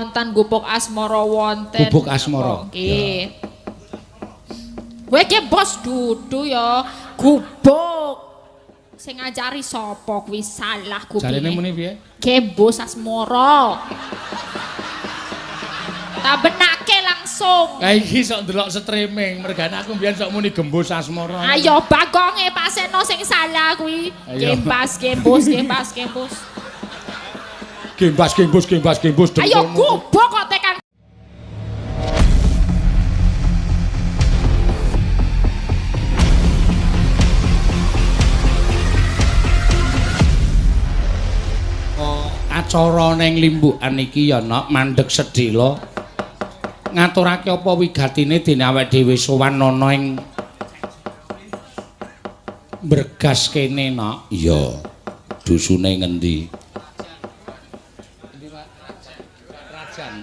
Wonten Gubuk Asmara wonten. Gubuk Asmara. Nggih. Kowe ki bos dudu ya gubuk. Sing ngajari sapa kuwi salah kupinge. Jarene muni piye? Gembos Asmara. Tak benake langsung. Lah iki sok ndelok streaming, mergane aku mbiyen sok muni Gembos Asmara. Ayo bagonge Pak Seno sing salah kuwi. Ayo. Gembas, gembos, gembas, gembos. Gembas, gembos, gembas, gembos. Ayo dengkulmu. gubuk kok tekan. Acara ning limbukan iki ya nok mandeg sedhela ngaturake apa wigatine dene awake dhewe sowan ana ing Bregas kene nok. Iya. Dusune ngendi? Krajan.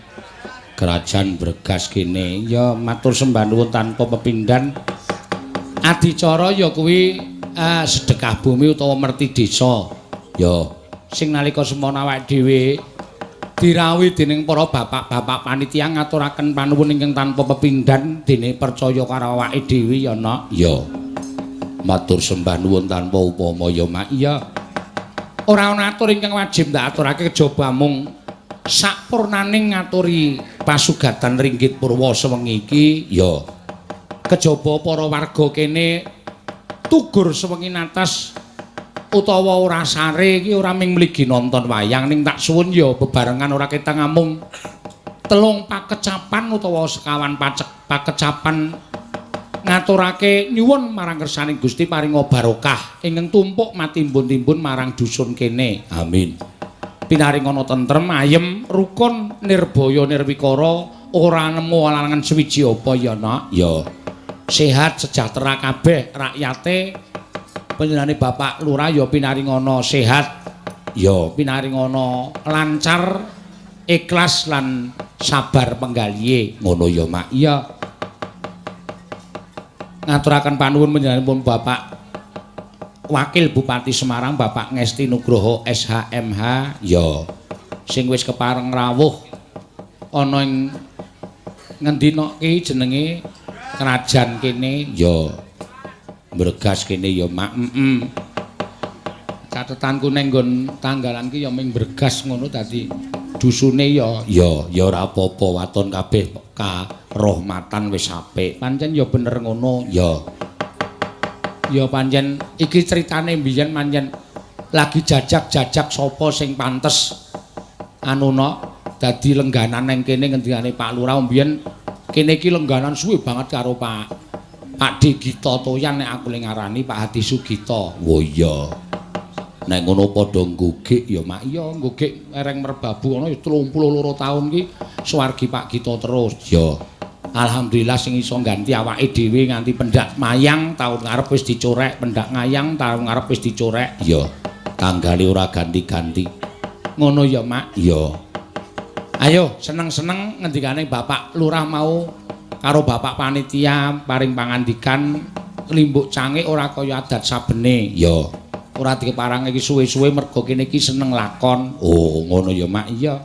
Krajan Bregas kene. Ya matur sembah nuwun tanpa pepindhan. Adicara ya kuwi sedekah bumi utawa merti desa. Ya sing nalika semono awake dhewe dirawuhi dening para bapak-bapak panitia ngaturaken panuwun ingkang tanpa pepindhan dene percaya karo awake dhewe ya nok. Ya. Matur sembah nuwun tanpa upama ya mak. Iya. Ora ana atur ingkang wajib ndak aturake kejaba mung sakpurnaning ngaturi pasugatan ringgit purwa sewengi iki ya. Kejaba para warga kene tugur sewengi natas utawa ora sare iki ora ming mligi nonton wayang ning tak suwun ya bebarengan ora ketang amung telung pakecapan utawa sekawan pakecapan ngaturake nyuwun marang kersaning Gusti paringa barokah ingkang tumpuk matimbun-timbun marang dusun kene. Amin. Pinaringana tentrem, ayem, rukun, nirbaya, nirwikara, ora nemu alangan suwiji apa ya nak. Ya. Sehat sejahtera kabeh rakyate. Panjenengane Bapak Lurah ya pinaringana sehat, ya pinaringana lancar, ikhlas lan sabar penggalihe. Ngono ya mak. Iya. Ngaturaken panuwun panjenenganipun Bapak Wakil Bupati Semarang Bapak Ngesti Nugroho SHMH ya sing wis kepareng rawuh ana ing ngendi nok ki jenenge krajan kene ya Bregas kene ya mak. Heeh. Catetanku ning nggon tanggalan ki ya ming Bregas ngono dadi dusune ya ya ya ora apa-apa waton kabeh karohmatan wis apik. Pancen ya bener ngono ya. Ya pancen iki critane mbiyen pancen lagi jajak-jajak sapa sing pantes anu nok dadi lengganan nang kene ngendikane Pak Lurah mbiyen kene iki lengganan suwe banget karo Pak D Gita Toyan nek aku le ngarani Pak Hadi Sugita. Oh iya. Nek ngono padha nggogek ya mak. Iya nggogek ereng merbabu ana ya 32 taun ki swargi Pak Gita terus. Ya. Alhamdulillah sing iso ganti awake dhewe nganti pendak mayang taun ngarep wis dicorek, pendak ngayang taun ngarep wis dicorek. Ya. Tanggale ora ganti-ganti. Ngono ya mak. Ya. Ayo seneng-seneng ngendikane Bapak Lurah mau karo bapak panitia paring pangandikan limbuk cangik ora kaya adat sabene. Ya. Ora dikeparang iki suwe-suwe mergo kene iki seneng lakon. Oh, ngono ya mak. Iya.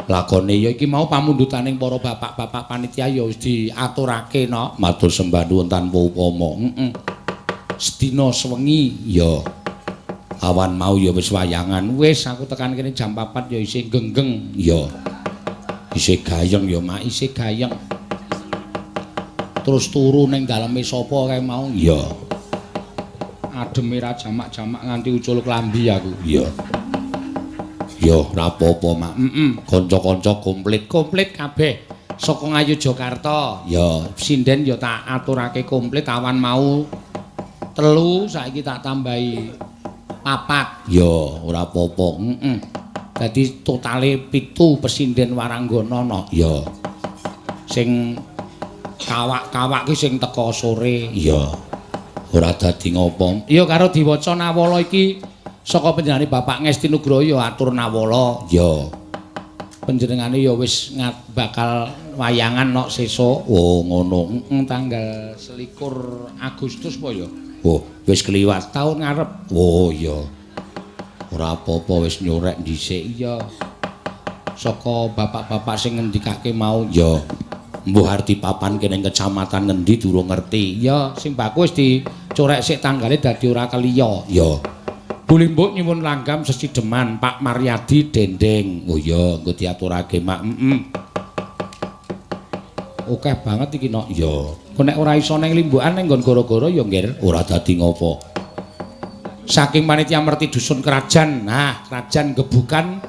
Lakone ya iki mau pamundhutaning para bapak-bapak panitia ya wis diaturake nok. Matur sembah nuwun tanpa upama. Heeh. Sedina sewengi ya. Awan mau ya wis wayangan. Wis aku tekan kene jam 4 ya isih genggeng. Ya. Isih gayeng ya mak, isih gayeng. Terus turu ning daleme sapa kae mau? Ya. Ademe ra jamak-jamak nganti ucul klambi aku. Ya. Ya ora apa-apa mak. Heeh. Kanca-kanca komplit-komplit kabeh saka Ngayogyakarta. Ya, sinden ya tak aturake komplit awan mau 3 saiki tak tambahi 4. Ya, ora apa-apa. Heeh. Dadi totale 7 pesinden waranggana no. Ya. Sing kawak-kawak ki sing teka sore. Ya. Ora dadi ngopo. Ya karo diwaca nawala iki saka panjenengane Bapak Ngesti Nugroho ya atur nawala. Ya. Panjenengane ya wis bakal wayangan nok sesuk. Oh ngono. Heeh, tanggal 21 Agustus apa ya? Oh, wis kliwat taun ngarep. Oh iya. Ora apa-apa wis nyorek dhisik. Iya. Saka bapak-bapak sing ngendikake mau ya mbuh arep dipapanke ning kecamatan ngendi durung ngerti. Ya sing baku wis dicorek sik tanggale dadi ora keliya. Ya. Bu Limbuk nyuwun langgam sesideman Pak Maryadi Dendeng. Oh iya, engko diaturake mak. Heeh. Akeh banget iki nok. Ya. Kok nek ora iso ning limbukan ning nggon gara-gara ya nggir ora dadi ngopo. Saking panitia merti dusun Krajan. Nah, Krajan Gebukan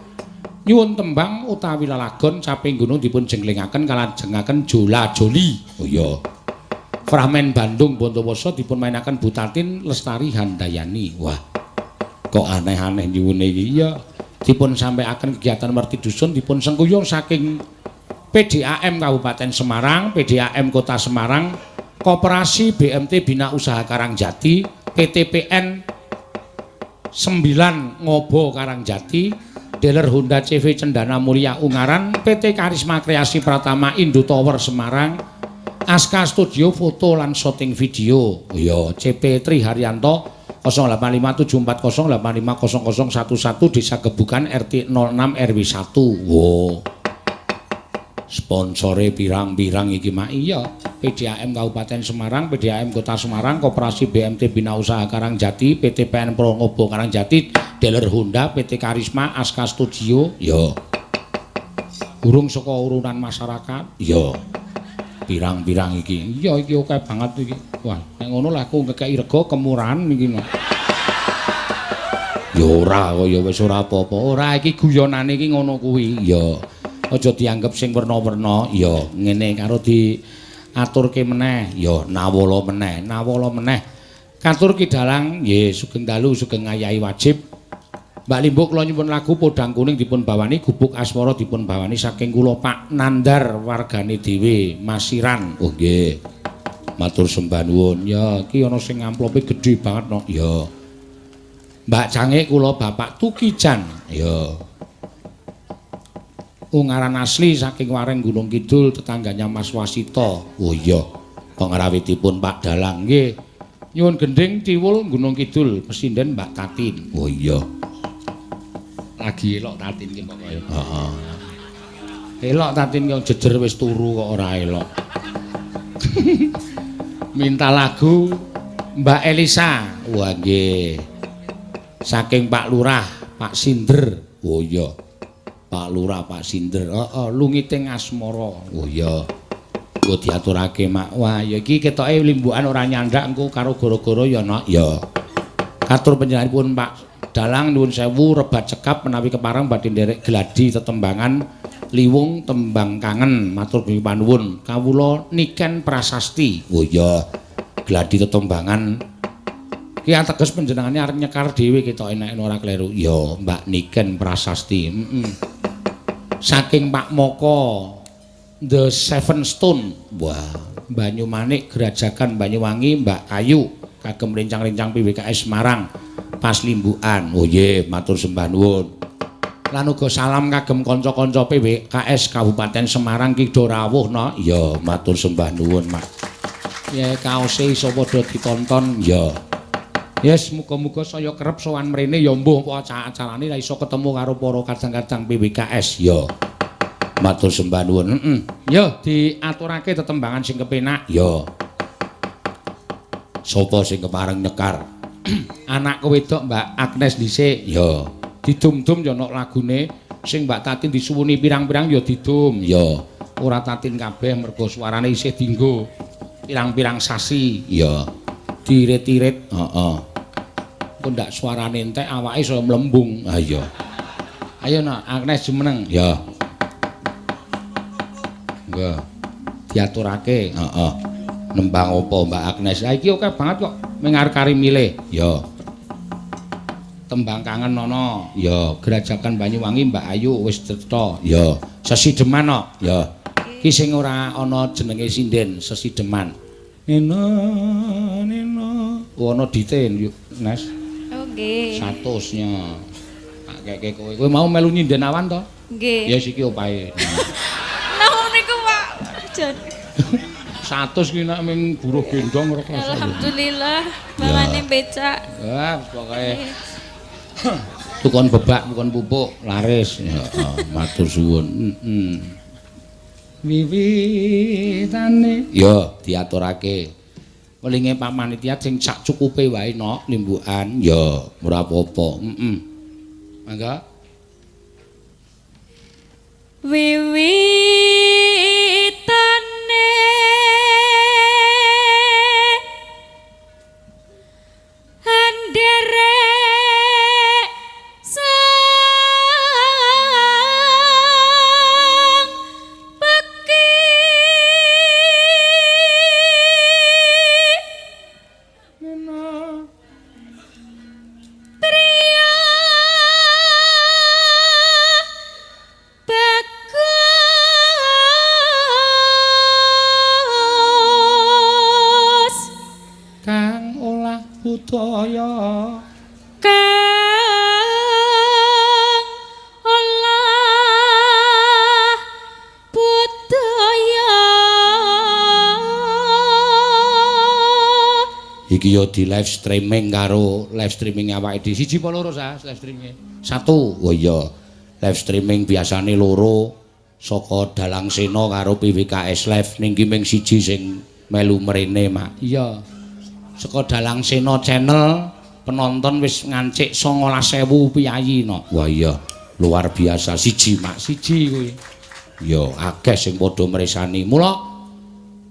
nyuwun tembang utawi lelagon caping gunung dipun jenglengaken kalajengaken Jola Joli. Oh iya. Fragmen Bandung Bondowoso dipun mainaken Bu Tatin Lestari Handayani. Wah. Kok aneh-aneh nyuwune iki. Ya dipun sampaiaken kegiatan merti dusun dipun sengkuyung saking PDAM Kabupaten Semarang, PDAM Kota Semarang, Koperasi BMT Bina Usaha Karangjati, PTPN 9 Ngobo Karangjati, dealer Honda CV Cendana Mulia Ungaran, PT Karisma Kreasi Pratama Indo Tower Semarang, Aska Studio Foto lan Shooting Video. Ya, CP Tri Haryanto 085740850011 Desa Gebukan RT 06 RW 1. Wo. Sponsore pirang-pirang iki mak. Iya, PDAM Kabupaten Semarang, PDAM Kota Semarang, Koperasi BMT Bina Usaha Karangjati, PT PN Pro Ngobo Karangjati, dealer Honda, PT Karisma, Aska Studio. Ya. Urung saka urunan masyarakat. Ya. Pirang-pirang iki. Iya iki akeh banget iki. Wah, nek ngono lah aku ngekeki rega kemurahan iki. Ya ora kok ya wis ora apa-apa. Ora iki guyonane iki ngono kuwi. Ya. Aja dianggep sing werna-werna. Ya ngene karo diaturke meneh. Ya nawala meneh, nawala meneh. Katur Ki Dalang, nggih sugeng dalu sugeng ngayahi wajib. Mbak Limbuk kula nyuwun lagu Podang Kuning dipun bawani, Gubuk Asmara dipun bawani saking kula Pak Nandar wargane dhewe Masiran. Oh nggih. Matur sembah nuwun. Ya iki ana sing amplope gedhe banget no. Ya. Mbak Cangik kula Bapak Tukijan. Ya. Ungaran asli saking Wareng Gunung Kidul tetangganya Mas Wasito. Oh iya. Pengrawitipun Pak Dalang nggih. Nyuwun gending Tiwul Gunung Kidul pesinden Mbak Tatin. Oh iya. Lagi elok Tatin ki pokoke. Heeh. Elok Tatin kok jejer wis turu kok ora elok. Minta lagu Mbak Elisa. Wah nggih. Saking Pak Lurah, Pak Sinder. Oh iya. Pak Lurah, Pak Sinder. Heeh, lungiting asmara. Oh iya. Engko diaturake mak. Wah, ya iki ketoke limbukan ora nyandak engko karo gara-gara ya nak. Ya. Katur panjenenganipun Pak Dalang nuwun sewu rebat cekap menawi kepareng badhe nderek gladi tetembangan liwung tembang kangen matur panuwun kawula Niken Prasasti. Oh iya. Gladi tetembangan ki ateges panjenengane arep nyekar dhewe ketoke nek ora kleru. Ya Mbak Niken Prasasti. Heeh. Saking Pak Moko The Seven Stone. Wah, Banyumanik Grajagan Banyuwangi Mbak Ayu kagem rencang-rencang PWKS Semarang pas limbukan. Oh nggih, matur sembah nuwun. Lan uga salam kagem kanca-kanca PWKS Kabupaten Semarang ki do rawuh no. Ya, matur sembah nuwun, Mak. Ya kaose iso padha ditonton. Ya. Yes, muga-muga saya kerep sowan mrene ya mbuh apa acarane ra iso ketemu karo para kadang-kadang PWKS. Ya. Matur sembah nuwun. Heeh. Ya, diaturake tetembangan sing kepenak. Ya. Sapa sing kepareng nyekar? Anakku wedok Mbak Agnes dhisik. Ya. Didum-dum ya nok lagune sing Mbak Tatin disuwuni pirang-pirang ya didum. Ya. Ora Tatin kabeh mergo suarane isih dinggo pirang-pirang sasi. Ya. Diirit-irit. Heeh. Engko ndak suarane entek awake saya mlembung. Ha iya. Ayo nak Agnes jumeneng. Ya. Nggih. Diaturake. Heeh. Nembang apa Mbak Agnes? Ha iki akeh banget kok ming arep kari milih. Ya. Tembang kangen ana. Ya, Grajagan Banyuwangi Mbak Ayu wis cetha. Ya. Sesideman kok. Ya. Iki sing ora ana jenenge sinden, sesideman. Nena nena. Oh, ana dite yuk, Nes. Oh nggih. 100 nya. Tak keke kowe. Kowe mau melu nyinden awan to? Nggih. Ya siki opahe. Napa niku, Pak? Jan. 100 ki nek ming buruh gendong ora kerasa. Alhamdulillah, mangane becak. Wah, pokoke. Tukon bebak, tukon pupuk, laris. Heeh, matur suwun. Heeh. Wiwitane ya diaturake. Welinge Pak Panitia sing sak cukupe wae nok limbukan. Ya, ora apa-apa. Heeh. Mangga. Wiwitane anderek sang peki priya bagus Kang olah budaya kang olah budaya. Iki yo di live streaming karo live streaming awake dhewe. Siji apa loro sah live streaminge? Satu. Oh iya. Live streaming biasane loro saka Dalang Sena karo PWKS Live ning ki ming siji sing melu mrene, Mak. Iya. Saka Dalang Sena channel penonton wis ngancik 19.000 piyayi no. Wah iya, luar biasa siji, Mak, siji kuwi. Ya akeh sing padha mresani. Mula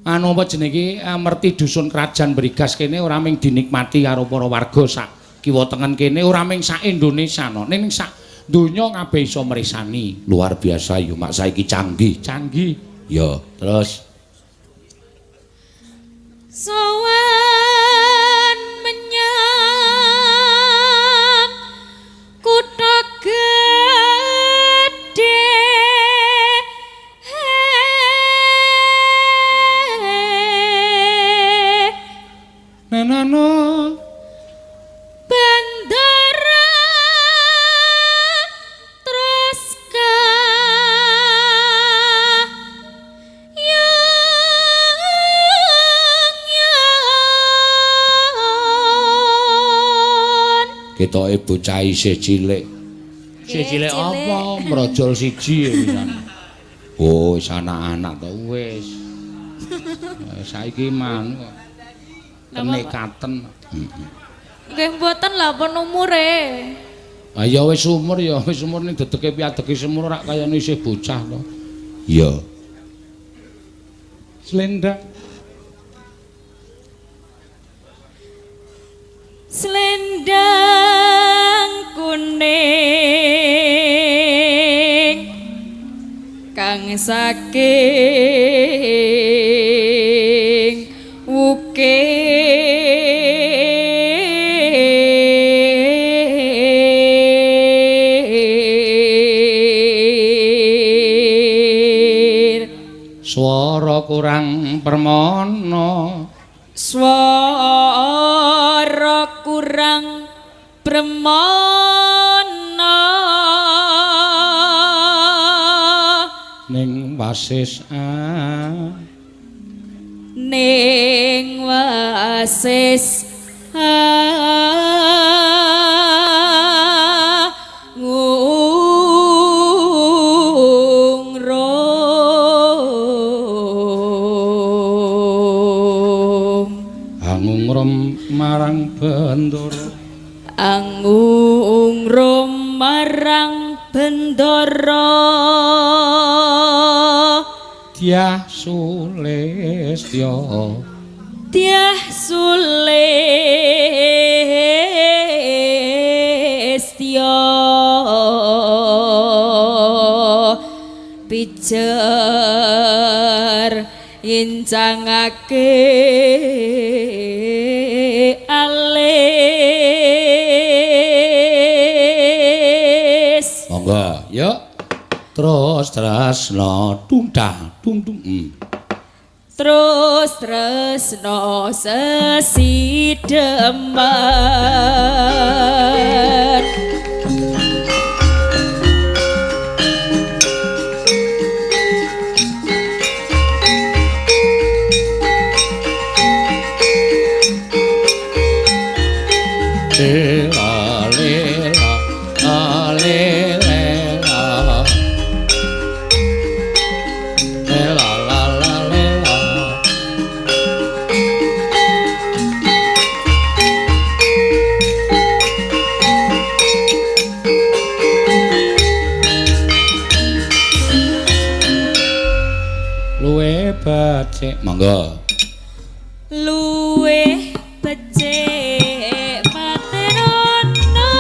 anu apa jenenge iki merti dusun Krajan Brigas kene ora mung dinikmati karo para warga sak kiwa tengen kene, ora mung sak Indonesia no, ning sak donya kabeh iso mresani. Luar biasa yo Mak, saiki canggih, canggih. Ya, terus sowan menyang kutha gedhe Nenano bendera terus kayang ketoke bocah isih cilik. Isih cilik apa? Mrojol siji ya wisan. Oh, wis anak-anak to wis. Saiki man kok kenekaten. Nggih mboten lha pun umure. Ah ya wis umur ya, wis umur ning dedeke piadeke semur ora kayane isih bocah to. Iya. Slendang. Slendang kuning kang saking wukir Swara kurang permana, swara kurang premana ning wasis ning wasis ngungrum angungrum marang bendoro, angungrum marang bendoro Dyah Sulistya, Dyah Sulistya pijer incangake alis. Monggo, yuk. Terus tresno tungdah tung tung. Terus tresno sesideman Lela lela Luwe becik. Monggo. Luwe becik patenono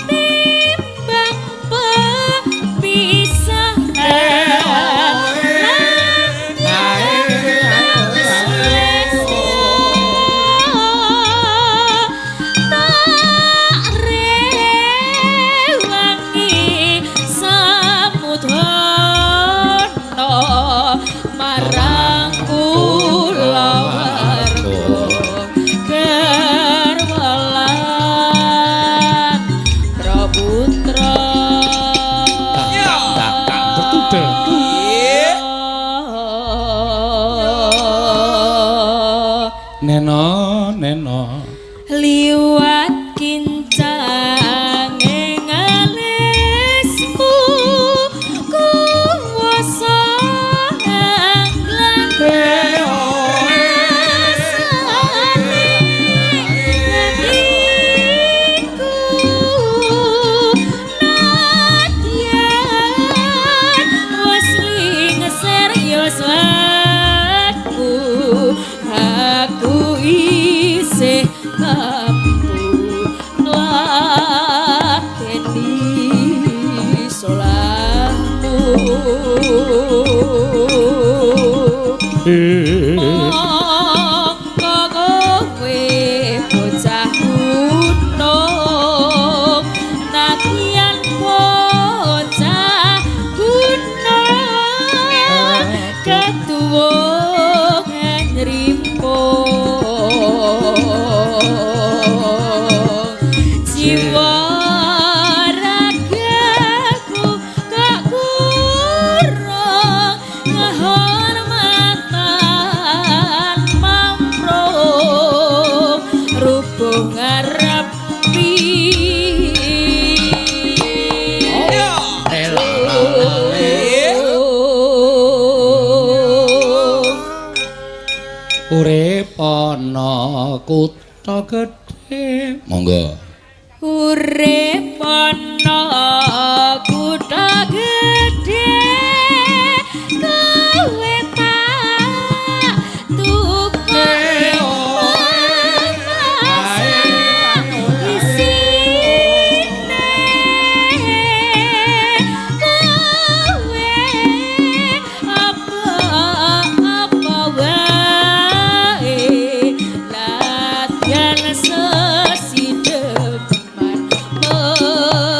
timbang pepisahan. Tak rewangi samudana marang kula warga garwalan putra. Tak tak bertudel. Neno neno Liwat kincange ngalismu kuwasa anglang rasane atiku nadyan wis ling serius aku aku isih mampu ngladeni salahmu. Mongko kowe bocah gunung nadyan bocah gunung ketuwungan rimpung jiwa ragaku kok kurang kehormatan mamprung rubuh ngarepi. Urip ana kutha gedhe. Monggo. Urip ana kutha gedhe kowe tak tukoke masak isine kowe apa-apa wae latihan sesideman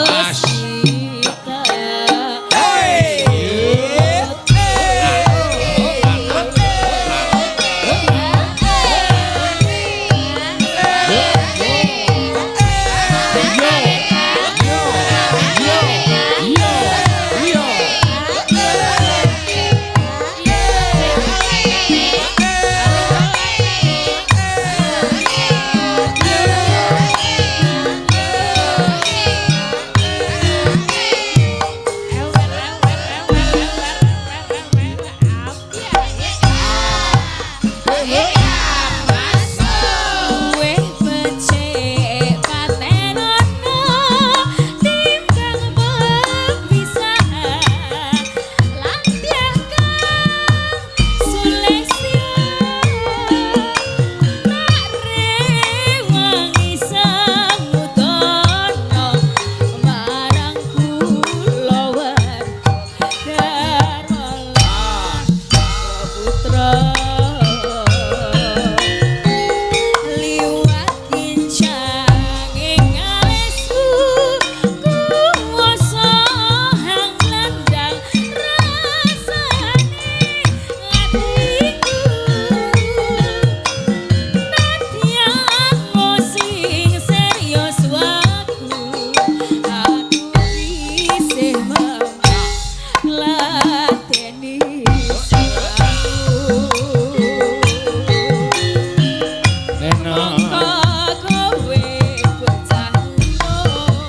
mesti tak. Luwih becik patenono timbang pepisahan lan tiang kang sulestya tak rewangi samudana marang kula warga garwalan putra. Liwat kincange ngalismu kuwasa hang landang rasane atiku nadyan sing serius waku aku isih mampu ngladeni salahmu. Neno. Mongko kowe bocah gunung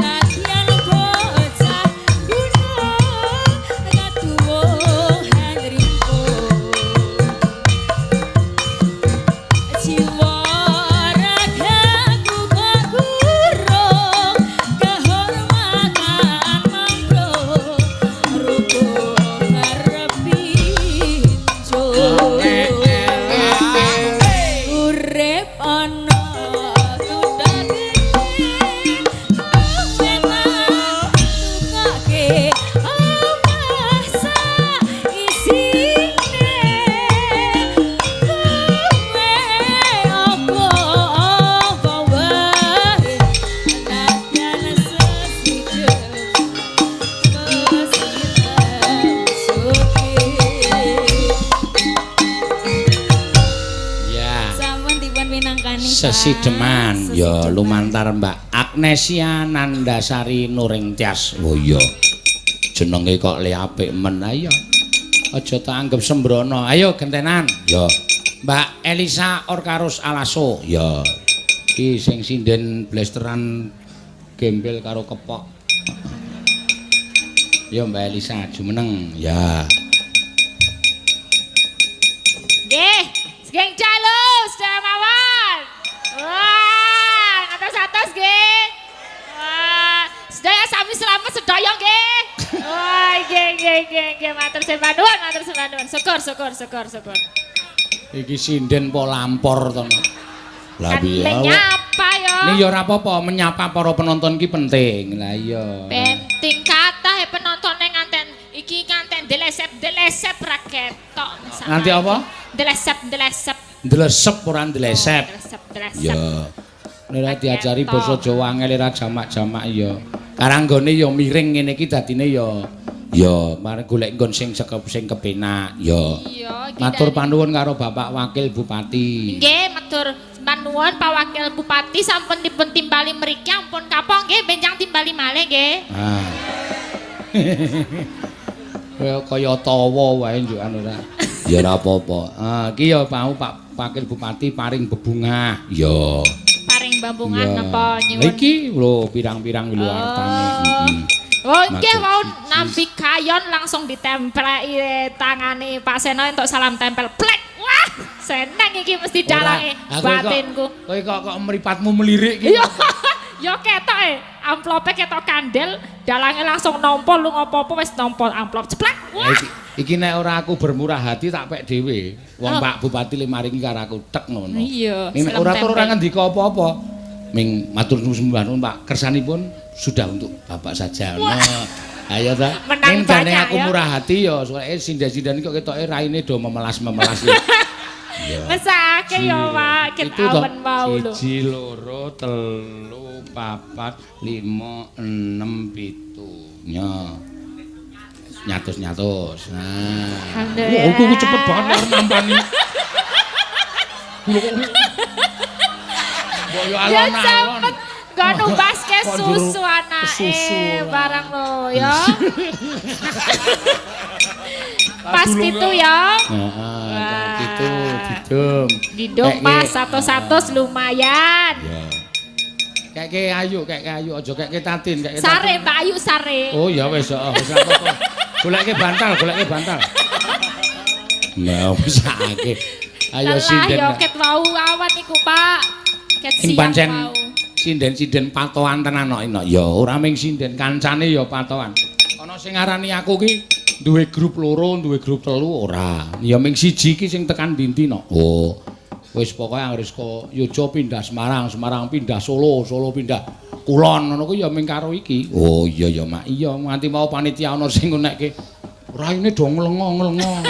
nadyan bocah gunung katuwuhan rimpung jiwa ragaku kok kurang kehormatan mamprung rubuh ngarepi. Sesideman ya lumantar Mbak Agnesia Nandasari Nuringtyas. Oh iya. Jenenge kok le apik men ayo. Aja tak anggap sembrono. Ayo gentenan. Ya. Mbak Elisa Orkarus Alaso. Ya. Iki sing sinden blesteran gembel karo kepok. Ya Mbak Elisa jumeneng. Ya. Nggih, sugeng dalu sedaya mawon. Wah, ngatos-atos nggih. Wah, sedaya sami selamat sedaya nggih. Wah, nggih nggih nggih nggih matur sembah nuwun, matur sembah nuwun. Syukur syukur syukur syukur. Iki sinden po lampor to. Lah piye? Menyapa ya. Ning ya ora apa-apa, menyapa para penonton ki penting. Lah iya. Penting kathah penontone nganten iki nganten delesep-delesep ra ketok. Nganti apa? Delesep-delesep. Delesep ora delesep. Delesep-delesep. Ya. Nek ora diajari basa Jawa angel ora jamak-jamak ya. Karanggone ya miring ngene iki dadine ya ya mari golek nggon sing sing kepenak ya. Iya, matur panuwun karo Bapak Wakil Bupati. Nggih, matur panuwun Pak Wakil Bupati sampun dipun timbali mriki ampun kapok nggih benjang timbali malih nggih. Ah. Kaya kaya tawa wae njukan ora. Ya ora apa-apa. Ah, iki ya mau Pak Wakil Bupati paring bebungah. Ya. Paring bebungah napa nyuwun? Iki lho pirang-pirang lho artane iki. Oh nggih wau nampi kayon langsung ditempleki tangane Pak Seno entuk salam tempel. Plek. Wah, seneng iki mesti dalange batinku. Kowe kok mripatmu melirik iki. Iya. Ya ketok e, amplope ketok kandel, dalange langsung nampa lu ngopo-opo wis nampa amplop ceplek. Wah. Iki nek ora aku bermurah hati tak pek dhewe. Wong Pak Bupati le maringi karo aku tek ngono. Iya. Nek ora tur ora ngendika apa-apa. Ming matur sembah nuwun Pak, kersanipun sudah untuk Bapak saja. Nah, ayo ta. Ning gandeng aku murah hati ya, soalé sinden-sinden kok ketoke raine do memelas-memelas ya. Mesake ya, Pak, ket awen mau lho. 1 2 3 4 5 6 7. Nya. Nyatus-nyatus. Nah. Alhamdulillah. Wah, aku cepet banget nek nampani. Mbok yo alon-alon. Gak numbaske susu anake barang lho ya. Pas gitu ya. Heeh, gitu didum. Didum pas 100 lumayan. Ya. Keke ayu, keke ayu aja keke Tatin, keke Tatin. Sare Mbak Ayu sare. Oh ya wis heeh, wis apa-apa. Goleke bantal, goleke bantal. Nah, mesake. Ayo sinden. Ya ket wau awan iku, Pak. Ket siang wau. Sinden-sinden patoan tenan kok enak. Ya ora ming sinden, kancane ya patoan. Ana sing ngarani aku ki duwe grup loro, duwe grup telu ora. Ya ming siji ki sing tekan ndi-ndi no. Oh. Wis pokoke anggere saka Yogya pindah Semarang, Semarang pindah Solo, Solo pindah Kulon ngono kuwi ya ming karo iki. Oh iya ya Mak. Iya nganti mau panitia ana sing ngunekke. Raine do nglengo-nglengo.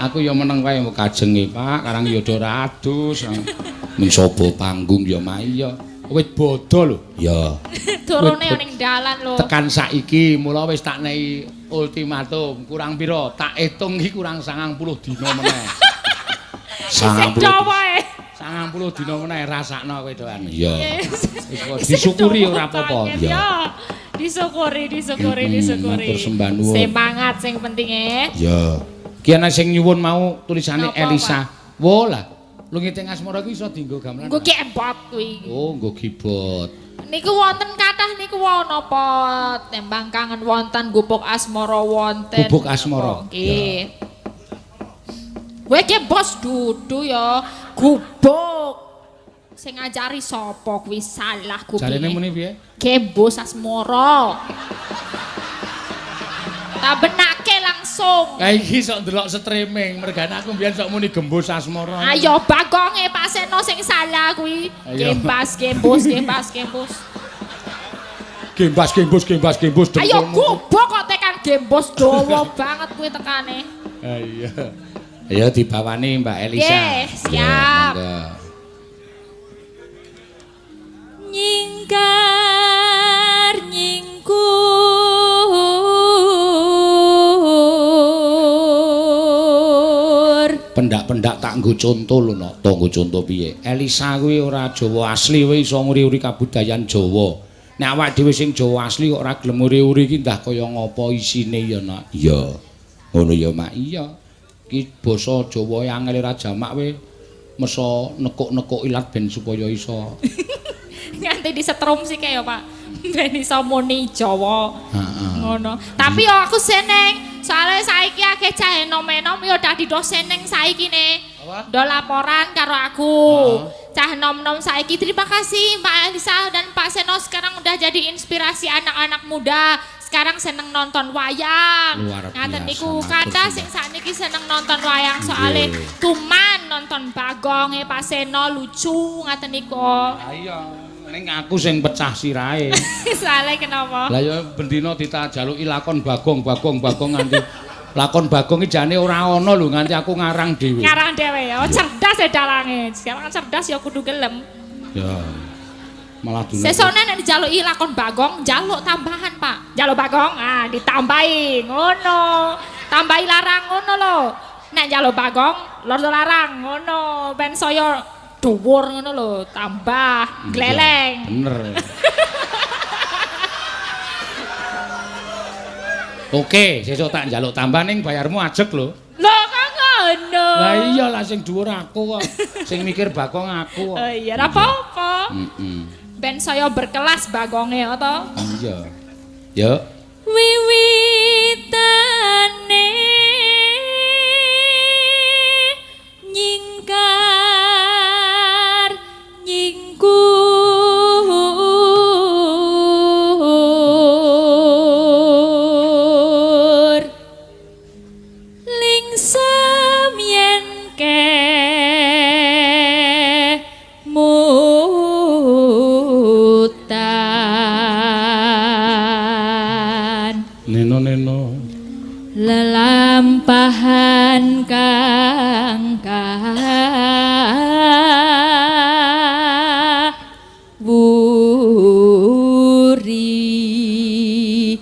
Aku ya meneng wae mbok kajenge, Pak. Karang ya do ora adus. Ming sobo panggung ya Mak. Iya. Wit bodho lho. Ya. Turune ning dalan lho. Tekan saiki mula wis tak nei ultimatum, kurang pira? Tak hitung iki kurang 90 dina meneh. 90 dina meneh rasakno kowe doan. Iya. Wis disyukuri ora apa-apa. Ya. Disyukuri, disyukuri, disyukuri. Matur sembah nuwun. Semangat sing penting e. Ya. Ki ana sing nyuwun mau tulisane Elisa. Wo lah. Lungiting asmara kuwi iso dienggo gamelan. Nggo keyboard kuwi. Oh, nggo keyboard. Niku wonten kathah niku wau napa tembang kangen wonten gubuk asmara wonten. Gubuk asmara. Nggih. Kowe ki bos dudu ya gubuk. Sing ngajari sapa kuwi salah kupinge. Jarene muni piye? Gembos asmara. Tak benake langsung. Lah iki sok ndelok streaming, mergane aku mbiyen sok muni gembos asmara. Ayo bagonge Pak Seno sing salah kuwi. Gembas, gembos, gembas, gembos. Gembas, gembos, gembas, gembos. Ayo gubuk kok tekan gembos dawa banget kuwi tekane. Ha iya. Ayo dibawani Mbak Elisa. Nggih, siap. Nyingkar nyingkur Pendak-pendak tak nggo conto lho, Nok. To nggo conto piye? Elisa kuwi ora Jawa asli kuwi iso nguri-uri kabudayan Jawa. Nek awak dhewe sing Jawa asli kok ora gelem nguri-uri iki ndah kaya ngapa isine ya, Nak? Iya. Ngono ya, Mak. Iya. Iki basa Jawa angel ora jamak we meso nekuk-nekuk ilat ben supaya iso nganti disetrum sih kayak ya, Pak. Ben iso muni Jawa. Heeh. Ngono. Tapi yo aku seneng, soalnya saiki akeh cah enom-enom yo dadi dosen neng saiki ne. Do laporan karo aku. Cah nom-nom saiki terima kasih Mbak Elisa dan Pak Seno sekarang udah jadi inspirasi anak-anak muda. Sekarang seneng nonton wayang. Luar Ngaten biasa, niku matur kathah sembah. Sing sakniki seneng nonton wayang soale tuman nonton Bagong e Pak Seno lucu ngaten niku. Iya, ning aku sing pecah sirahe. Soale kenapa? Lah ya bendina ditajaluki lakon Bagong, Bagong, Bagong nganti lakon Bagong iki jane ora ana lho nganti aku ngarang dhewe. Ngarang dhewe ya. Oh, cerdas ya dalange. Sekarang cerdas ya kudu gelem. Ya. Malah dulu. Sesone nek dijaluki lakon Bagong, njaluk tambahan, Pak. Njaluk Bagong, ah ditambahi ngono. Tambahi larang ngono lho. Nek njaluk Bagong, loro larang ngono. Ben saya dhuwur ngono lho, tambah gleleng. Bener. Oke, sesuk tak njaluk tambah ning bayarmu ajeg lho. Lho kok ngono? Lah iya lah sing dhuwur aku kok. Sing mikir Bagong aku kok. Oh iya, ora apa-apa. Heeh. Ben saya berkelas Bagonge to. Iya. Yo. Wiwitane nyingkar nyingkur lingsem yen kemutan Neno neno. Lelampahan kang kawuri.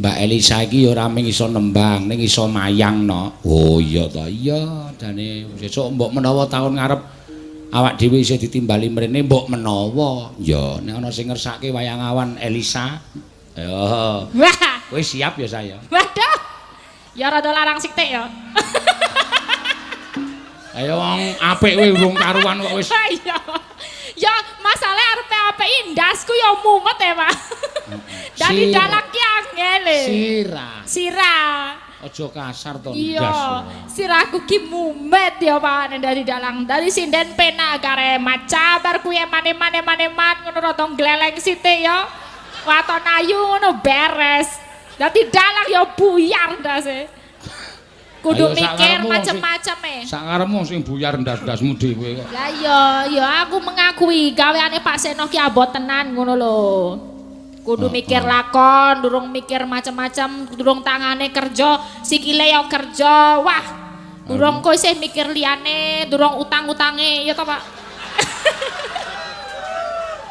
Mbak Elisa iki ya ora mung iso nembang, ning iso mayang no. Oh iya ta, iya jane sesuk mbok menawa taun ngarep awak dhewe isih ditimbali mrene mbok menawa. Ya nek ana sing ngersake wayang awan Elisa. Ya. Wah, Kowe siap ya saya. waduh. Ya rada larang sithik ya. Ayo wong apik kowe urung karuan kok wis. Iya. Ya masalah arepe apik ndasku ya mumet ya, Pak. Dadi dalang ki angel e. Sirah. Sirah. Aja kasar to ndas. Iya, sirahku ki mumet ya Pak nek dadi dalang. Dadi sinden penak gare maca bar kuwi emane-mane-mane ngono rada gleleng sithik ya. Waton ayu ngono beres. Dadi dalang ya buyar ndase. Kudu Ayo, mikir sakarepmu wong sing- macem-macem e. Sakarepmu sing buyar ndas-ndasmu dhewe kok. Lah iya, ya aku mengakui gaweane Pak Seno ki abot tenan ngono lho. Kudu mikir lakon, durung mikir macem-macem, durung tangane kerja, sikile ya kerja. Wah, durung kowe isih mikir liyane, durung utang-utange, ya toh Pak?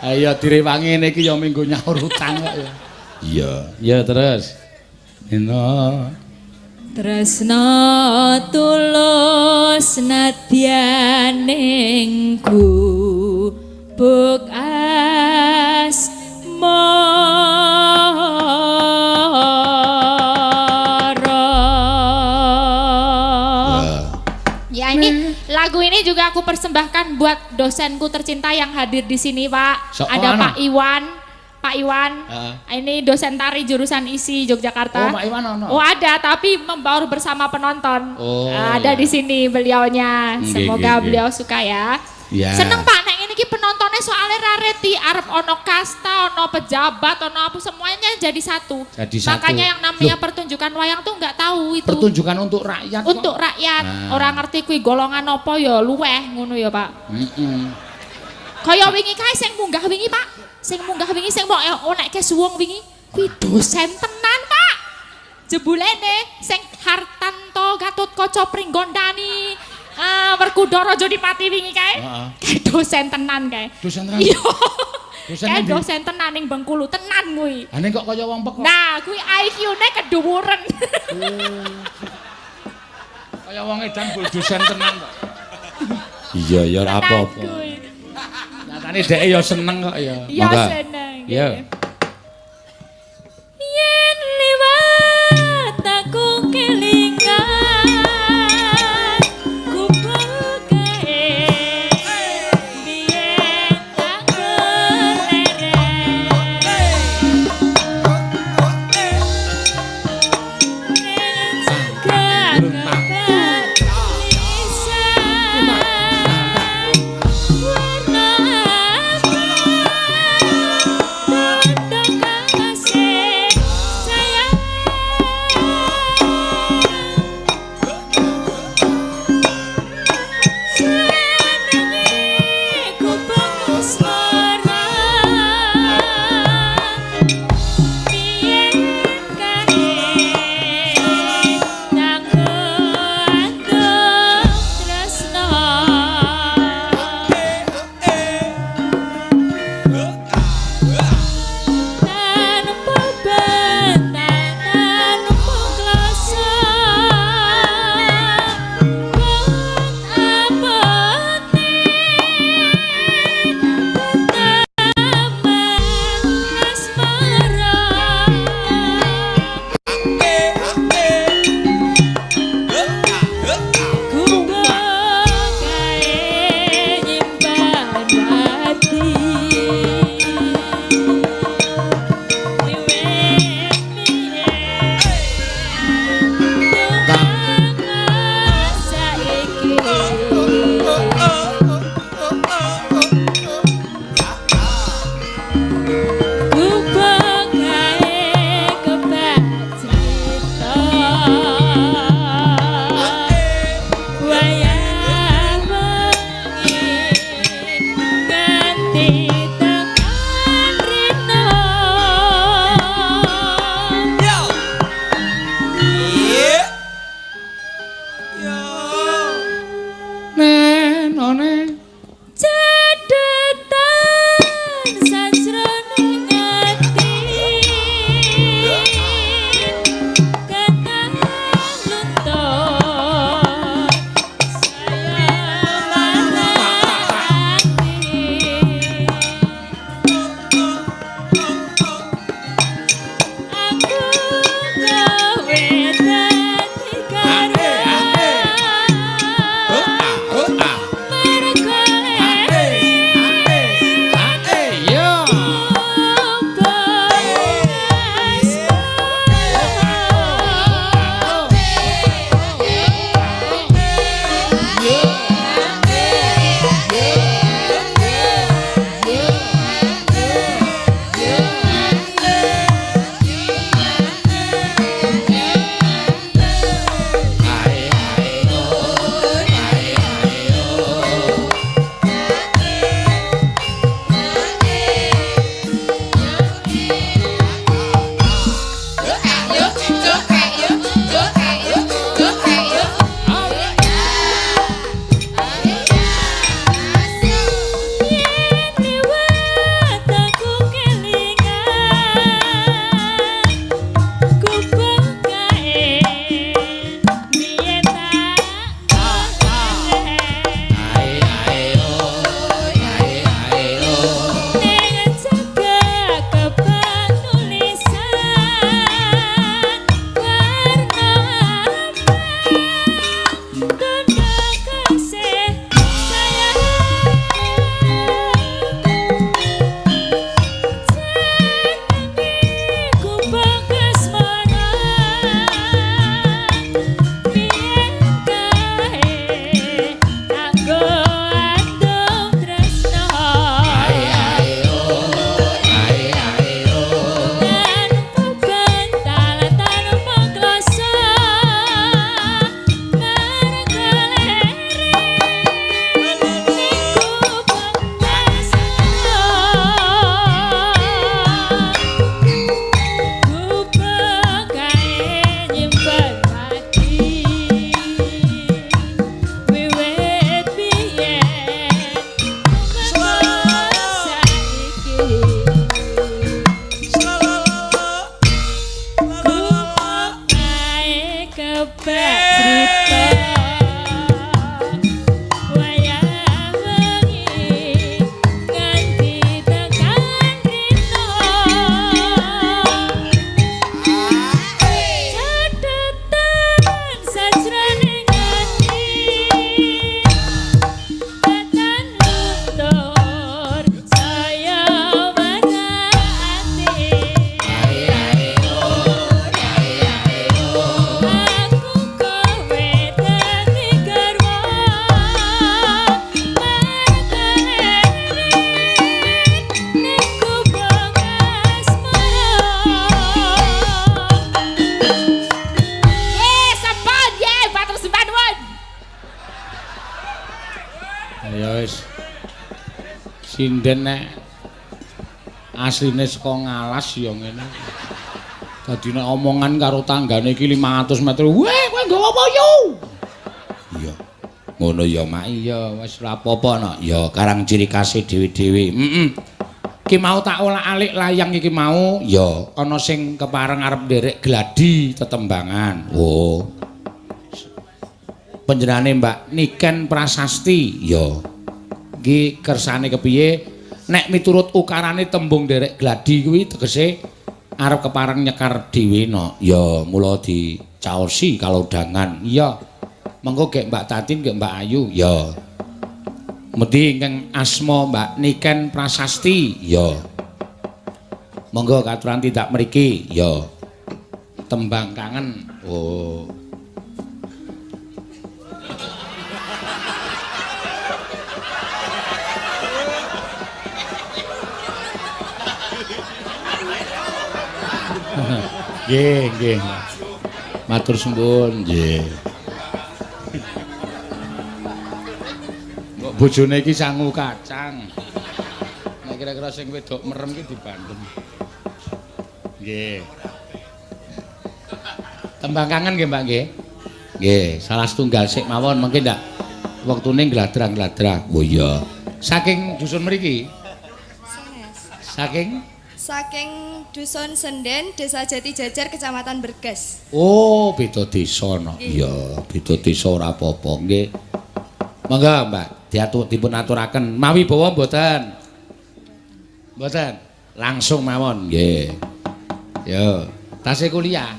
Ayo direwangi ngene iki ya minggu nyaur utang kok ya. Iya, ya terus. Nino. Tresna tulus nadyaning gubuk asmara. Ya ini lagu ini juga aku persembahkan buat dosenku tercinta yang hadir di sini Pak. So, Ada oh, Pak Iwan, Pak Iwan. Heeh. Ini dosen tari jurusan ISI Yogyakarta. Oh, Pak Iwan ono. Oh ada, tapi membaur bersama penonton. Oh, Ada iya. di sini beliaunya. Nggih, Semoga nggih, nggih. beliau suka ya. Ya. Seneng Pak nek ini ki penontonnya soalnya rareti arep ono kasta, ono pejabat, ono apa semuanya jadi satu. Jadi satu. Makanya yang namanya Loh. pertunjukan wayang tuh nggak tahu itu. Pertunjukan untuk rakyat kok. Untuk rakyat, Ah. orang ngerti kuwi golongan apa ya luweh ngono ya, Pak. Heeh. Kaya wingi kae sing munggah wingi, Pak. Sing munggah wingi sing mbok onekke suwung wingi kuwi dosen tenan, Pak. Jebulene sing Hartanto Gatotkaca Pringgondani Werkudara Jodipati wingi kae. Heeh. Kae dosen tenan kae. Dosen tenan. Iya. Dosen Kae endi? Dosen tenan ning Bengkulu, tenan kuwi. Ane kok kaya wong pekok. Nah, kuwi IQ-ne keduwuren. Kaya wong edan bul dosen tenan kok. Iya, ya ora Tenan apa-apa. kuwi. Nyatane dheke ya seneng kok ya. Ya Monggo. seneng. Iya. Yen liwat aku kelingan gubuk kae biyen tak keleren ning jagat lisan warna. Sinden nek asline saka ngalas ya ngene. Dadi nek omongan karo tanggane iki 500 meter, "Weh, kowe nggawa apa yo?" Iya. Ngono ya, Mak. Iya, wis ora apa-apa no. Ya karang ciri khase dhewe-dhewe. Heeh. Ki mau tak olak-alik layang iki mau, ya ana sing kepareng arep nderek gladi tetembangan. Oh. Panjenengane Mbak Niken Prasasti, ya. Iki kersane kepiye? Nek miturut ukarane tembung nderek gladi kuwi tegese arep kepareng nyekar dhewe no. Ya, mula dicaosi kalodhangan. Iya. Mengko gek Mbak Tatin, gek Mbak Ayu, ya. Medhi ingkang asma Mbak Niken Prasasti, ya. Monggo katuran tindak mriki, ya. Tembang kangen. Oh. Nggih, nggih. Matur suwun, nggih. Mbok bojone iki sangu kacang. Nek kira-kira sing wedok merem iki dibandem. Nggih. Tembang kangen nggih, Mbak nggih. Nggih, salah setunggal sik mawon mengke ndak wektune gladrang-gladrang. Oh iya. Saking dusun mriki? Sanes. Saking Saking Dusun Senden, Desa Jati Jajar, Kecamatan Bergas. Oh, beda desa no. Iya, beda desa ora apa-apa nggih. Monggo, Mbak, diatur dipun aturaken. Mawi bawa mboten? Mboten. Langsung mawon nggih. Yo, tasih kuliah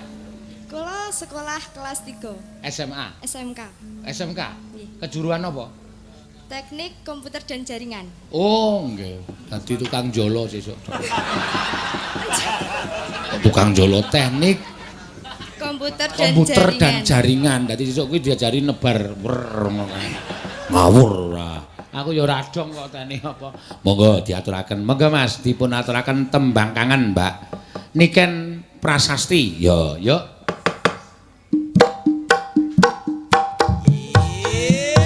Kula sekolah kelas 3 SMA, SMK. SMK. Nggih. Kejuruan apa? Teknik Komputer dan Jaringan. Oh, nggih. Dadi tukang jolo sesuk. Tukang jolo teknik Komputer dan komputer jaringan. Dan jaringan. Dadi sesuk kuwi diajari nebar wer ngono kae. Ngawur ora. Aku ya ora dong kok teknik apa. Monggo diaturaken. Monggo Mas, dipun aturaken tembang kangen, Mbak. Niken Prasasti. Yo, yo. Hey, hey, hey.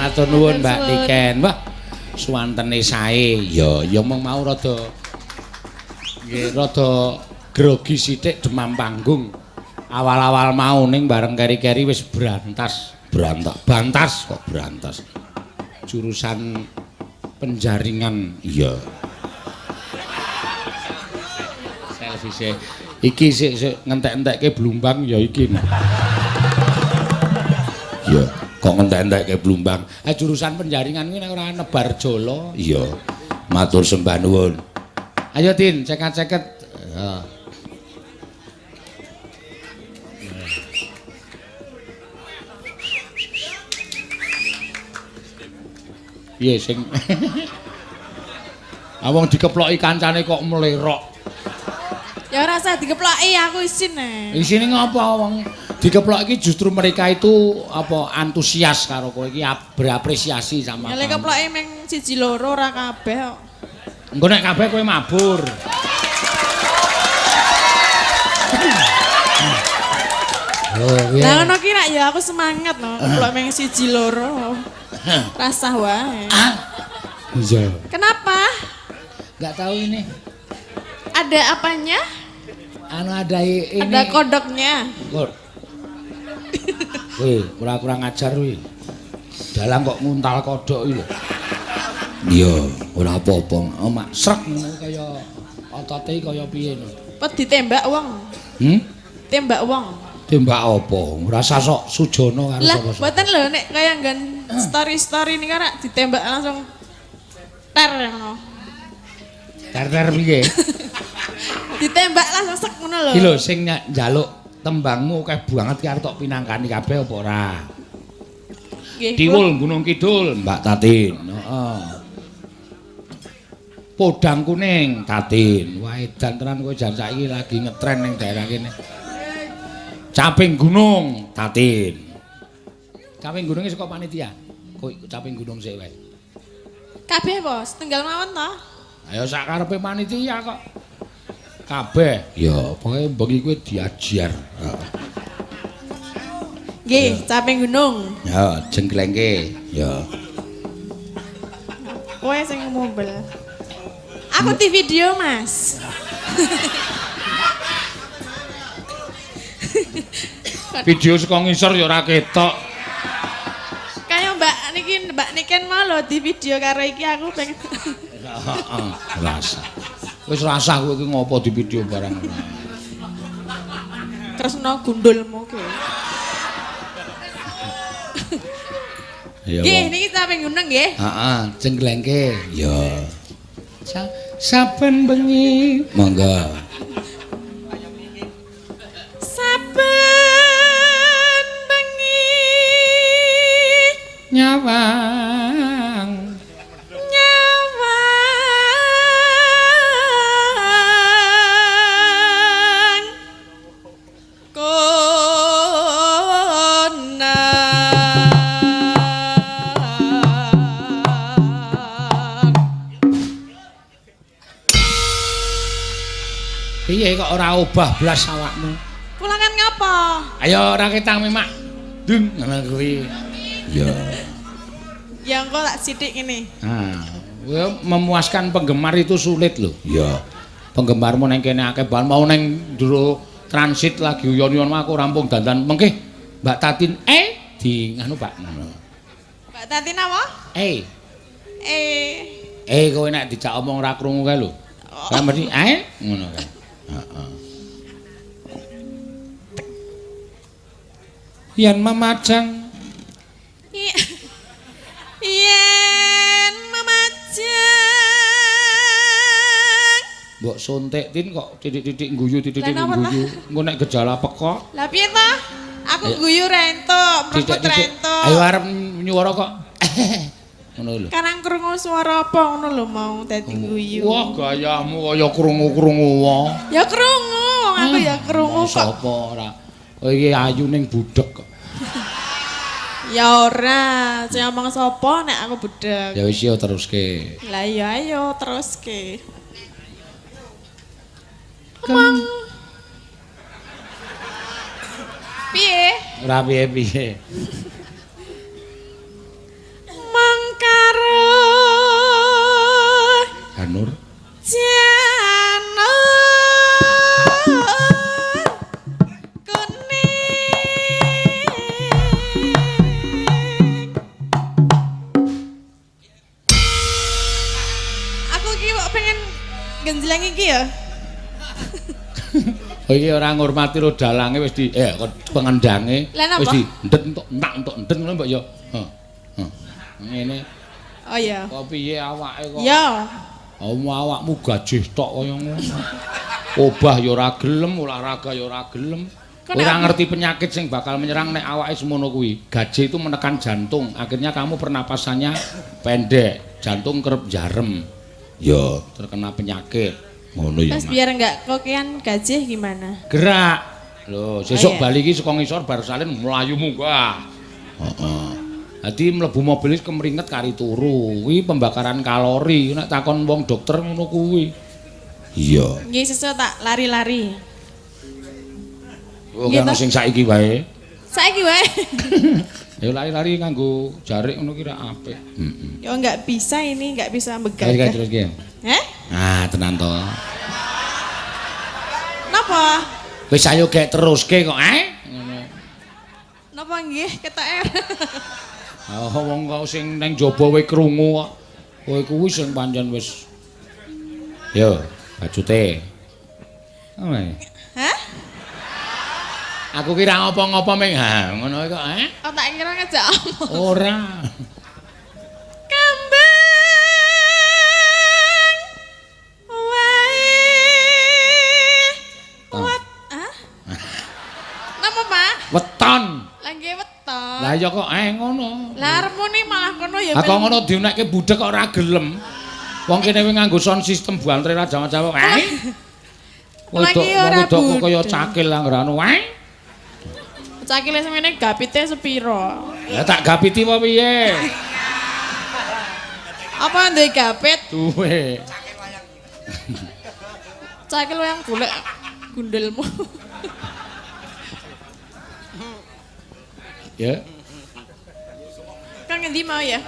Matur nuwun Mbak Niken. Wah, suwantene sae. Ya, ya mung mau rada nggih rada grogi sithik demam panggung. Awal-awal mau ning bareng keri-keri wis berantas. Berantak, bantas kok berantas. Jurusan penjaringan. Iya. Servise iki sik sik ngentek-entekke blumbang ya iki. Iya, kok ngentek-entekke blumbang. Jurusan penjaringan kuwi nek ora nebar jala. Iya. Matur sembah nuwun. Ayo Tin, ceket-ceket. Ya. Piye sing wong dikeploki kancane kok mlerok. Ya ora usah dikeploki, aku isin e. Isine ngopo wong dikeplok iki justru mereka itu apa antusias karo kowe iki berapresiasi sama. Ya lek keploki meng siji loro ora kabeh kok. Engko nek kabeh kowe mabur. Oh, iya. Lah ngono ki rak ya aku semangat no, keplok meng siji loro. Rasah wae. Iya. Kenapa? Enggak tahu ini. Ada apanya? Anu ada ini. Ada kodoknya. Kod. Wih, kurang-kurang ajar wih. Dalang kok nguntal kodok iki lho. Iya, ora apa-apa. Oh, mak srek ngono kaya otote kaya piye no. Apa ditembak wong? Hmm? Tembak wong. Tembak apa? Rasa sok sujono karo sapa-sapa. Lah, mboten lho nek kaya nggon story-story niku rak ditembak langsung ter ngono. Ter-ter piye? Ditembak langsung sek ngono lho. Iki lho sing njaluk tembangmu akeh banget ki arep tok pinangkani kabeh apa ora? Nggih. Tiwul Gunung Kidul, Mbak Tatin. Heeh. Podang Kuning, Tatin. Wah, edan tenan kowe jan saiki lagi ngetren ning daerah kene. Caping Gunung, Tatin. Caping Gunung iki saka panitia. Kowe Caping Gunung sik wae. Kabeh apa? Setunggal mawon to? Ayo sak karepe panitia kok. Kabeh. Ya, pokoke bengi kowe diajar. Nggih, Caping Gunung. Ya, jengglengke. Ya. Kowe sing ngumbel. Aku di video, Mas. Video saka ngisor ya ora ketok. Kaya Mbak niki, Mbak Niken mau lho di video karo iki aku pengen. Heeh, rasa. Wis rasah kowe iki ngopo di video barang. Kresna gundulmu ki. Nggih, niki Caping Gunung nggih. Heeh, jengglengke. Ya. Saben bengi monggo. Saben bengi nyawang nyawang konang. Piye kok ora obah blas awakmu? Pulangan ngapa? Ayo ora ketang memak. Dung ngono kuwi. Ya. Ya engko tak sithik ngene. Nah, memuaskan penggemar itu sulit lho. Ya. Penggemarmu neng kene akeh banget mau neng jero transit lagi uyon-uyon aku rampung dandan mengke Mbak Tatin di nganu Pak ngono. Mbak Tatin apa? Kowe nek dijak omong ora krungu kae lho. Lah mesti ngono kae. Heeh. Yen memajang yen memajang mbok suntik Tin kok titik-titik guyu titik-titik guyu. Engko nek gejala pekok. Lah piye ta? Aku guyu ra entuk, mrekut ra entuk. Ayo arep nyuwara kok. Ngono lho. Karang krungu swara apa ngono lho mau dadi guyu. Wah, gayamu kaya krungu-krungu wae. Ya krungu, wong aku ya krungu kok. Sapa ora? Oh iki ayu ning budheg kok. Ya ora, sing omong sapa nek aku budheg. Ya wis yo teruske. Lah iya ayo teruske. Omong. Piye? Ora piye-piye. Iki ora ngurmati ro dalange wis di pengendange wis di ndet entuk entak entuk ndet ngono mbok ya. Heeh. Ngene. Oh iya. Kok piye awake kok? Ya. Awakmu gajih tok kaya ngono. Obah ya ora gelem, olahraga ya ora gelem. Ora ngerti penyakit sing bakal menyerang nek awake semono kuwi. Gajih itu menekan jantung, akhirnya kamu pernapasannya pendek, jantung kerep jarem. Ya, terkena penyakit. Ngono ya. Terus biar enggak kokean gajih gimana? Gerak. Lho, sesuk bali iki saka ngisor bar salin mlayu munggah. Heeh. Dadi mlebu mobil wis kemringet kari turu. Kuwi pembakaran kalori. Nek takon wong dokter ngono kuwi. Iya. Nggih, sesuk tak lari-lari. Oh, kan sing saiki wae. Saiki wae. Ya lari-lari nganggo jarik ngono ki ra apik. Heeh. Ya enggak bisa ini, enggak bisa begadang. Terus ki. Heh? Ah, tenan to. Napa? Wis ayo gek teruske kok, eh? Ngono. Napa nggih ketoke? Ah, wong kok sing nang jaba wae krungu kok. Kowe kuwi sing pancen wis. Yo, bajute. Ome. Hah? Aku kira ngopo-ngopo ming ha ngono kok, eh? Oh, tak kira ngejak omong. Ora. Kembang wae. Wat, ah? Napa, Pak? Weton. Lah nggih weton. Lah ya kok ngono. Lah arepmu ni malah kono ya. Lah kok ngono diunekke budhek kok ora gelem. Wong kene wis nganggo sound system buantre ra Jawa-Jawa. Eh. Wedok wedok kok kaya cakil anggere anu wae. Cakile semene gapite sepiro? Ya tak gapiti apa piye? Apa duwe gapit? Duwe. Cakil wayang golek gundelmu. Ya. Kan ngendi mau ya?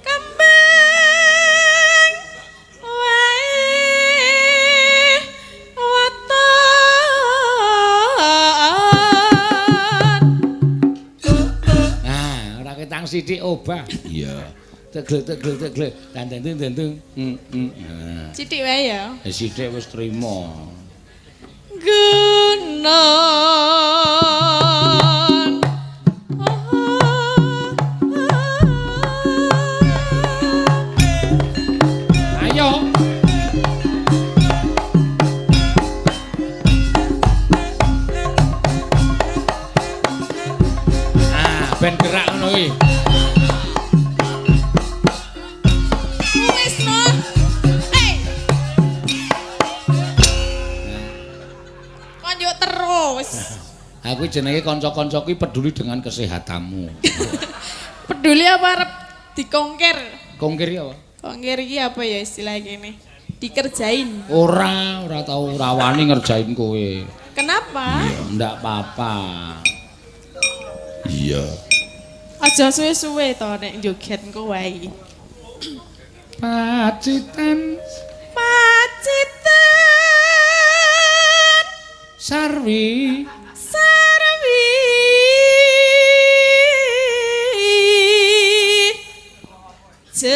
Kembang wae weton. Nah, ora ketang sithik obah. Iya. Teglek teglek teglek dandang dandang. Heeh. Sithik wae ya. Sithik wis trima. Gunon. Ayo. Ah, ben gerak ngono kuwi. Wis no. Hey. Konjuk terus. Aku jenenge kanca-kanca kuwi peduli dengan kesehatanmu. Peduli apa arep dikongkir? Kongkir ya apa? Kongkir iki apa ya istilah gini? Dikerjain. Ora, ora tau ora wani ngerjain kowe. Kenapa? Ya, ndak apa-apa. Iya. Aja suwe-suwe to nek joget engko wae. Pacitan, Pacitan Sarwi Sarwi Jahana.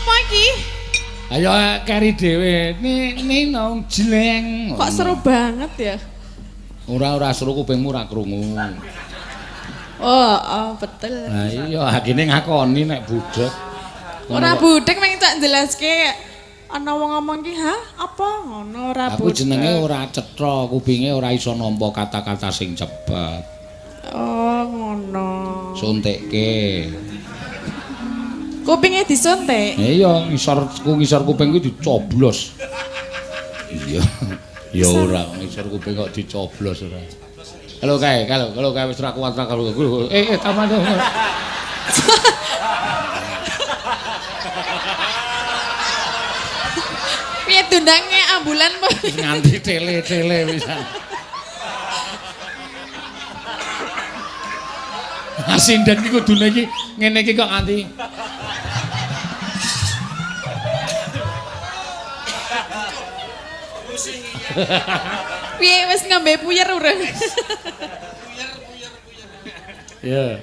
Pagi. Ayo keri dhewe. Ni nong jleng. Kok seru banget ya? Ora ora seru kupingmu ora krungu. Oh, oh betul. Lah iya hakine ngakoni nek budhek. Ora budhek mung tak jelaske ana wong ngomong ki, "Hah, apa ngono ora budhek." Aku jenenge ora cetha, kupinge ora iso nampa kata-kata sing cepet. Oh, ngono. Suntikke. Kupinge disuntik? Iya, ngisor kuping kuwi dicoblos. Iya. Ya ora, ngisor kuping kok dicoblos ora. Halo kae, kalau kae wis ra kuat ra kalau taman. Piye dundange ambulan po? Nganti tele-tele pisan. Sinden iki kudune iki ngene iki kok nganti. Piye wis ngombe puyer urung? Ya.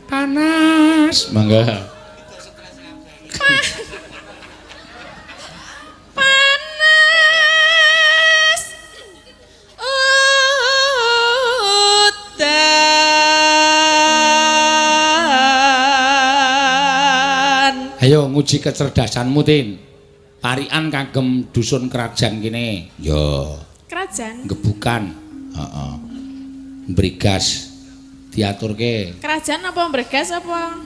Panas. Mangga. Panas. Udan. Ayo nguji kecerdasanmu, Tin. Parikan kagem dusun kerajaan kene. Ya. Kerajaan. Gebukan. Heeh. Brigas diaturke. Kerajaan apa Bregas apa?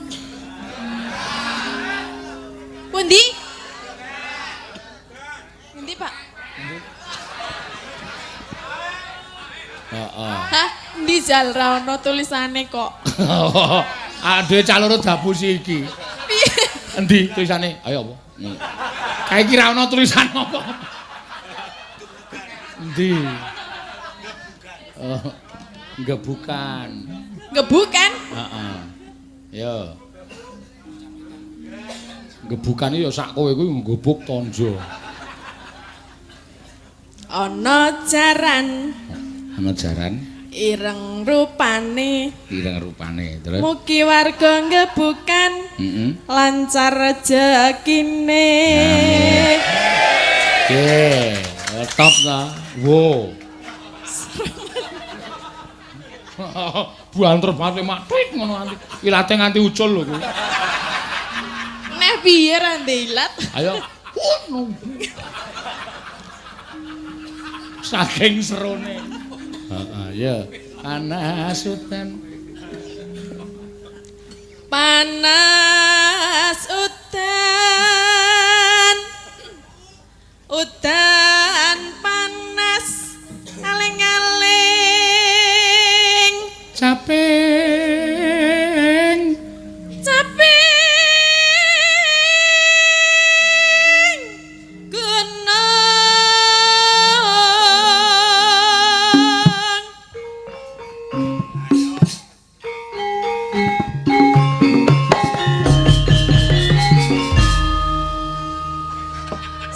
Pundi? Pundi, Pak? Heeh. Hah, endi jal ra ono tulisane kok. Aduh caloro dabusi iki. Piye? Endi tulisane? Ayo apa? Kae iki ra ono tulisan apa. Endi? Oh, gebukan. Gebukan? Heeh. Ya. Gebukan iki ya sak kowe kuwi nggebuk tonjo. Ana jaran. Ana jaran. Ireng rupane. Ireng rupane. Terus mugi warga nggebukan. Heeh. Lancar rejekine. Oke, top ta. Wo. Buanter banget mak twit ngono nganti ilate nganti ucul lho kuwi. Neh piye ra ndek ilat? Ayo. Saking serone. Heeh, ya. Panas udan. Panas udan. Udan panas aling-aling. Caping. Caping gunung.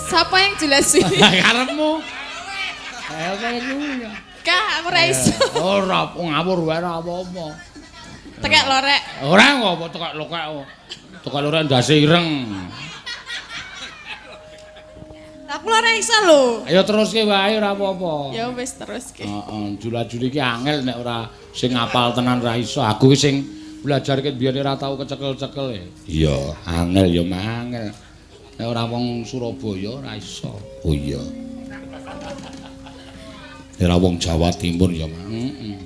Siapa yang jelasin? Karepmu. Ayo kowe kuwi ya. Kak, aku ora iso. Ora ngawur wae ora apa-apa. Tekek lorek. Ora apa tekek lokek. Tekek lorek ndase ireng. Aku ora iso lho. Ayo teruske wae ora apa-apa. Ya wis teruske. Heeh, jula-juli iki angel nek ora sing ngapal tenan ora iso. Aku ki sing belajar ket biyen ora tau kecekel-cekel e. Iya, angel ya mangel. Nek ora wong Surabaya ora iso. Oh iya. Ora wong Jawa Timur ya, Mak. Heeh.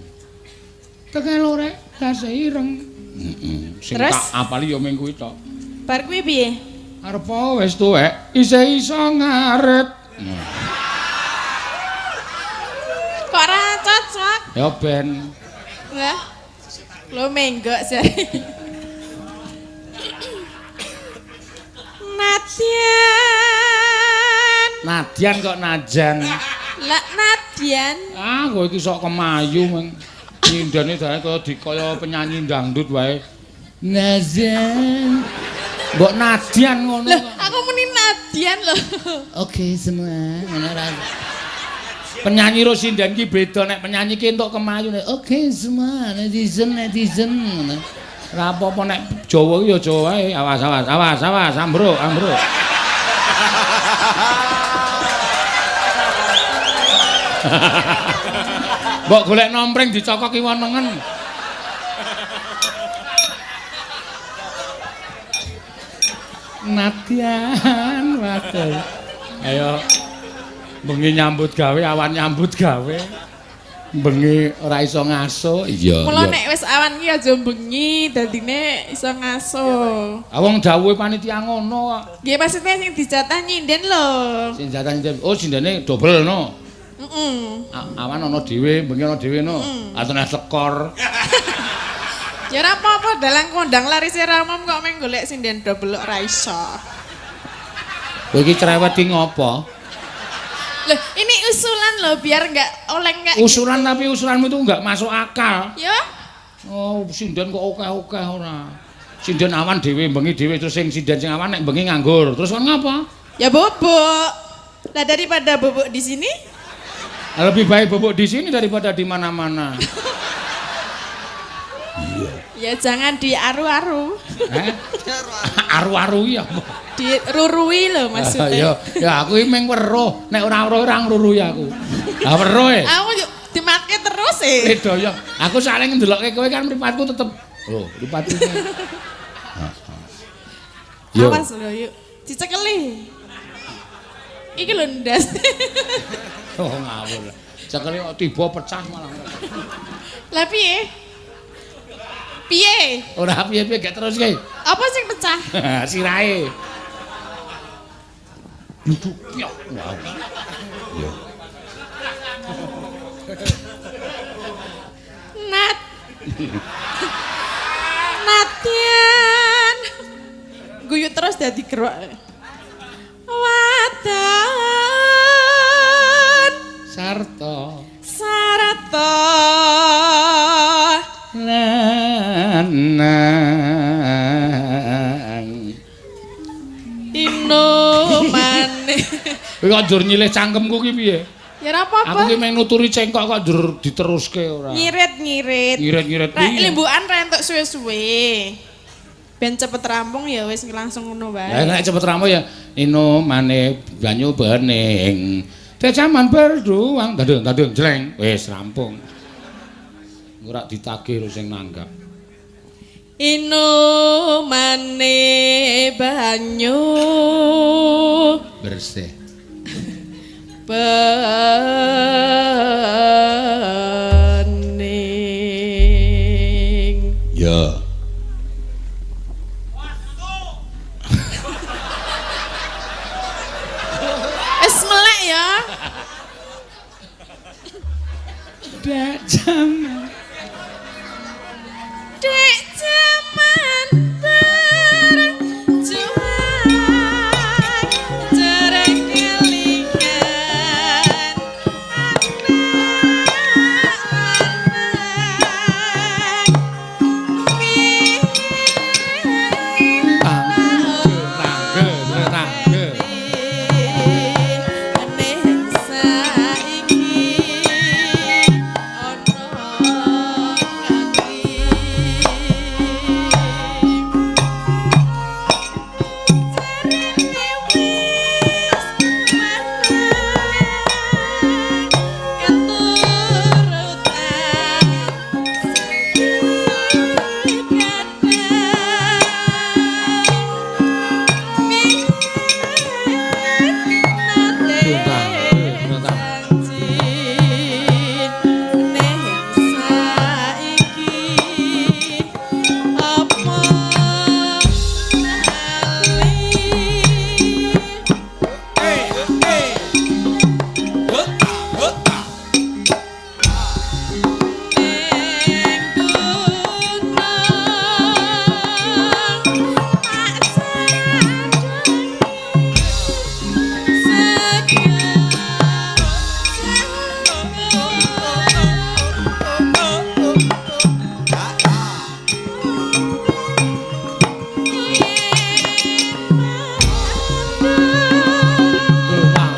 Tekek lorek ndase ireng. Heeh. Sing tak apali ya mung kuwi tok. Bar kuwi piye? Arep wis tuwek, isih iso ngarit. Kok ora cocok? Ya ben. Lah. Lho menggok jare. Nadyan. Nadyan kok najan. Lah Nadyan. Ah, kowe iki sok kemayu meng. Nyindene dae kaya dikaya penyanyi dangdut wae. Najan. Mbok Nadyan ngono. Loh, aku muni Nadyan lho. Oke, semua ngono ra. Penyanyi ro sinden ki beda nek penyanyi ki entuk kemayu nek oke semua netizen netizen ngono. Ora apa-apa nek Jawa ki ya Jawa wae. Awas awas awas awas ambruk ambruk. Mbok golek nompreng dicokok kiwa nengen. Nadyan waduh. Ayo bengi nyambut gawe awan nyambut gawe. Bengi ora iso ngaso. Iya. Mula nek wis awan ki aja bengi dadine iso ngaso. Ah wong dawuhe panitia ngono kok. Nggih maksudnya sing dijatah nyinden lho. Sing jatah nyinden. Oh sindene dobel no. Heeh. Awan ana dhewe, bengi ana dhewe no. Atau nek tekor. Ya ora apa-apa dalang kondang larise ra umum kok mung golek sinden dobel ora iso. Kowe iki cerewet ki ngopo? Loh, ini usulan loh biar enggak oleng enggak. Usulan gitu. Tapi usulanmu itu enggak masuk akal. Ya. Oh, sinden kok akeh-akeh ora. Sinden awan dhewe, bengi dhewe terus sing sinden sing awan nek bengi nganggur. Terus kon ngapa? Ya bubuk. Lah daripada bubuk di sini? Lebih baik bubuk di sini daripada di mana-mana. Ya jangan diaru-aru. Eh? Aru-aru ya apa? Dirurui lho maksudnya. Ya, ya aku iki mung weruh, nek ora weruh ora ngrurui aku. Lah weruh e. Aku yo dimatke terus e. Beda ya. Aku saling ndelokke kowe kan mripatku tetep. Oh, mripatku. Yo. Awas lho yuk. Dicekeli. Iki lho ndas. Oh ngawur. Cekeli kok tiba pecah malah. Lah piye? Piye? Ora piye-piye gak terus ki. Apa sing pecah? Sirahe. Duduk piok. Wow. Yo. Nat. Natian. Guyu terus dadi gerok. Wadan Sarta sarata lanang. Inomane. Kowe kok njur nyilih cangkemku ki piye? Ya ora apa-apa. Aku ki meng nuturi cengkok kok njur diteruske ora. Ngirit-ngirit. Ngirit-ngirit Rek piye? limbukan ra entuk suwe-suwe. Ben cepet rampung ya wis langsung ngono wae. Lah nek cepet rampung ya inomane banyu bening. Decaman berduang dadeng dadeng jleng wis rampung. Ora ditagih sing nanggap. Inomane banyu bersih. Bening. Ya. Wis melek ya. Dek jaman. Dek jaman berjuang jereng kelingan anak Tangge, tangge, tangge. Ning saiki ana nganti jarene wis menang keturutan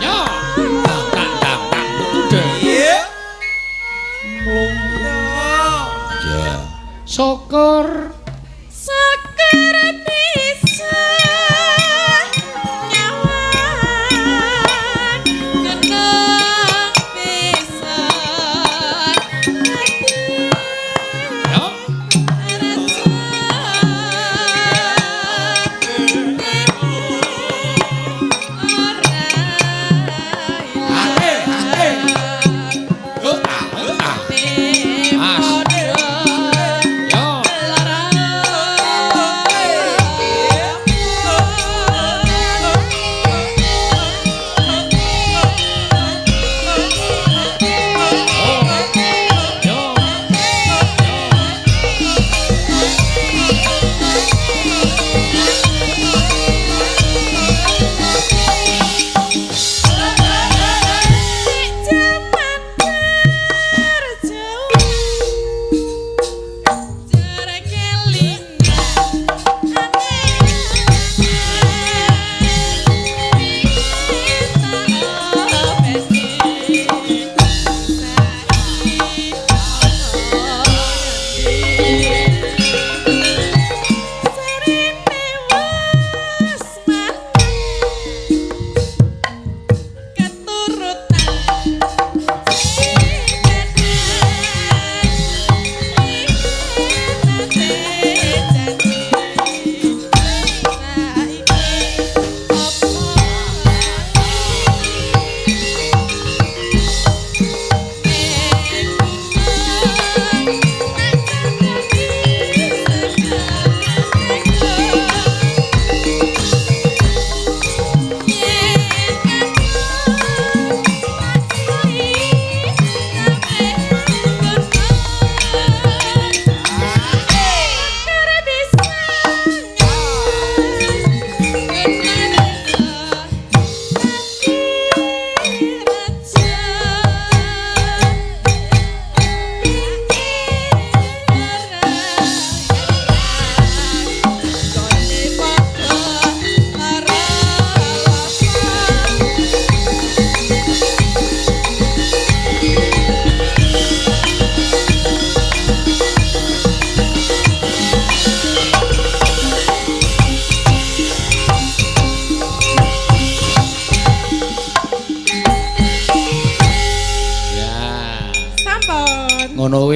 Ya. Tang tang tang tang. Ya. Syukur. Syukur bisa nyawang gunung bisa Ya. Raja ora As. Ya.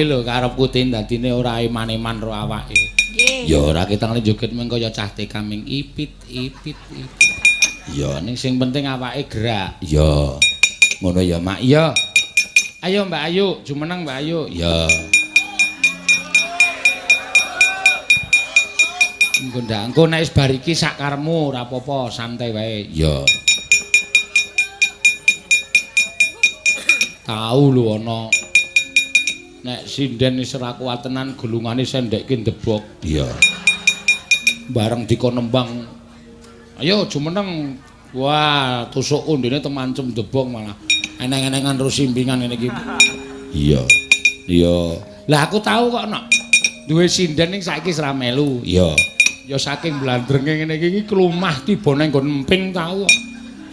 Kuwi lho karepku tin dadine ora eman-eman ro awake. Nggih. Ya ora ketang le joget mung kaya cah TK ming ipit ipit ipit. Ya ning sing penting awake gerak. Ya. Ngono ya, Mak. Ya. Ayo Mbak Ayu, jumeneng Mbak Ayu. Ya. Engko ndak, engko nek wis bar iki sak karepmu ora apa-apa, santai wae. Ya. Tau lho ana nek sinden wis ora kuat tenan gulungane sendekke ndebok. Iya. Bareng dikon nembang. Ayo jumeneng. Wah, tusuk undine temancem ndebok malah. Eneng-enengan terus simpingan ngene iki. Iya. Iya. Lah aku tau kok nok duwe sinden ning saiki wis ra melu. Iya. Ya saking blandrenge ngene iki klumah tiba nang nggon emping tau kok.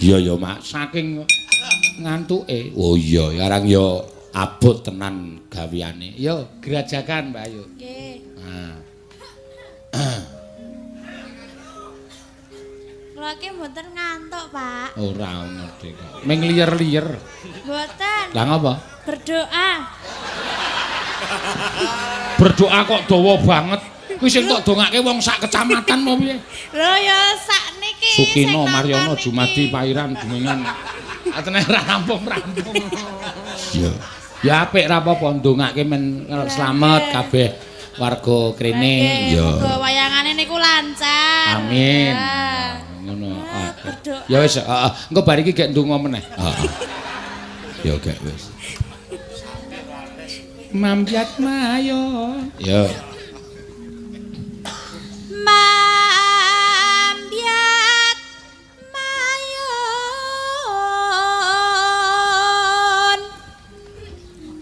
Iya ya, Mak, saking ngantuke. Oh iya, sekarang ya abot tenan gaweane. Yo gerajakan Mbak Ayu. Nggih. Nah. Kula ki mboten ngantuk, Pak. Ora ngerti kok. Ming liyer-liyer. Mboten. Lah ngapa? Berdoa. Berdoa kok dawa banget. Kuwi sing tok dongake wong sak kecamatan apa piye? Lho ya sak niki. Sukino, Maryono, Jumadi, Pairan, Jumengan. Atene ora rampung-rampung. Iya. Ya apik ra apa-apa ndongake men slamet kabeh warga krene. Iya. Muga wayangane niku lancar. Amin. Ngono. Ya wis, heeh. Engko bar iki gek ndonga meneh. Heeh. Ya gek wis. Mampiat mayo. Ya. Mampiat mayon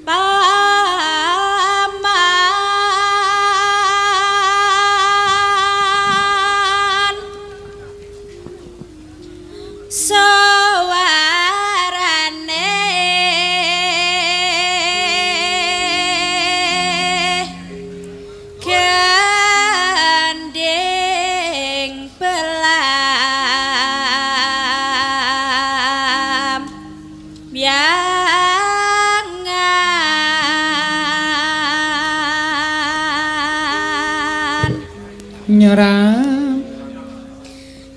paman suarane gending belam yangan Nyeram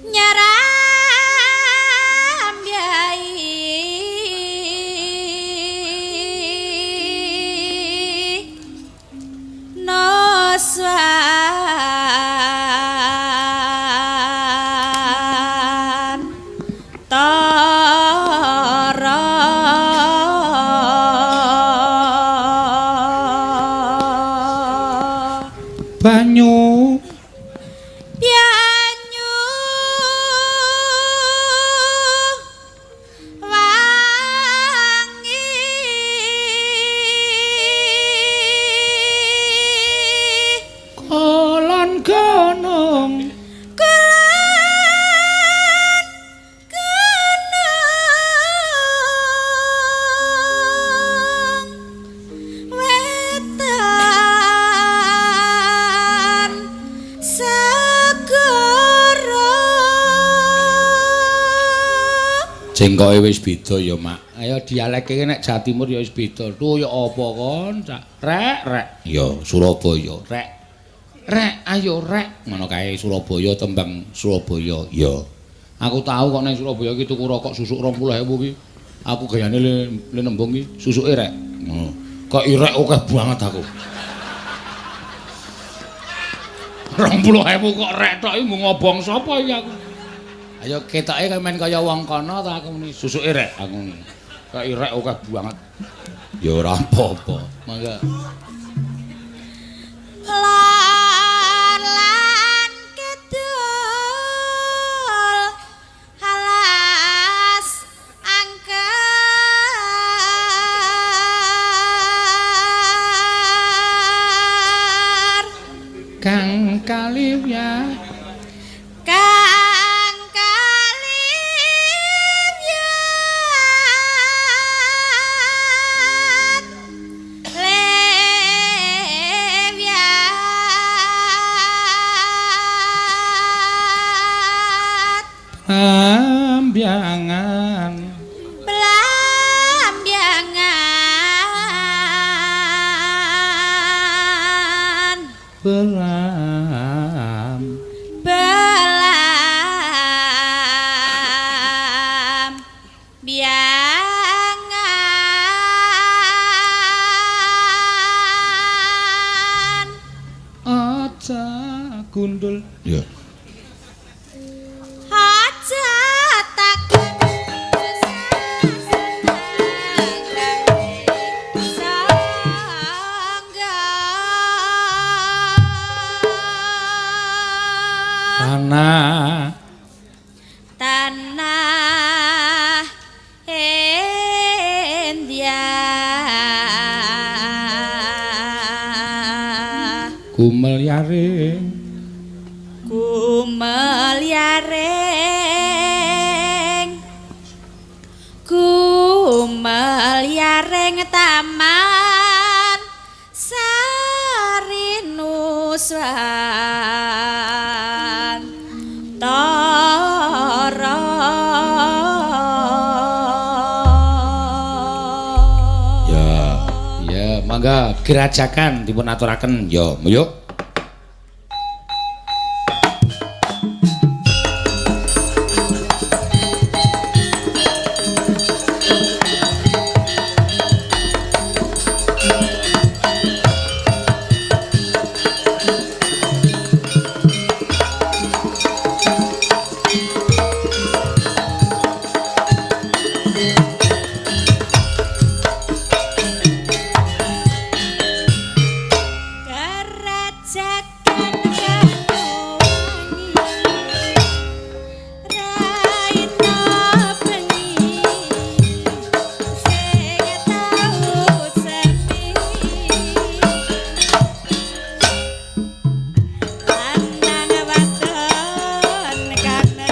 nyeram yai noswan tara banyu banyu wangi kolon gunung kulon gunung wetan segara. Jengkoke wis beda ya, Mak. Ayo dialeke nek Jawa Timur ya wis beda. Tuh ya apa kon? Rek, rek. Ya Surabaya, rek. Rek, ayo rek. Ngono kae Surabaya tembang Surabaya. Ya. Aku tahu kok nang Surabaya iki tuku rokok susuk 20.000 ki. Aku gayane le nembung ki susuke rek. Ngono. Kok irek akeh banget aku. 20.000 kok rek tok iki ngobong sapa iki aku? Ayo ketoke kaya men kaya wong kono ta aku muni susuke rek aku muni. Kok irek akeh banget. Ya ora apa-apa. Mangga. Lor lan kidul alas angker Kang kaliwya kang kaliwya lewyat Pambyangan Blambangan Belam belam biangan aja gundul ya aja takut tanah tanah India gumelyaring gumelyaring gumelyaring taman sarinuswan tara. Ya, ya mangga gerajakan dipun aturaken. Ya, yuk. Gerajakan kanowangi raina bengi sing tau sepi lanang wadon kanekane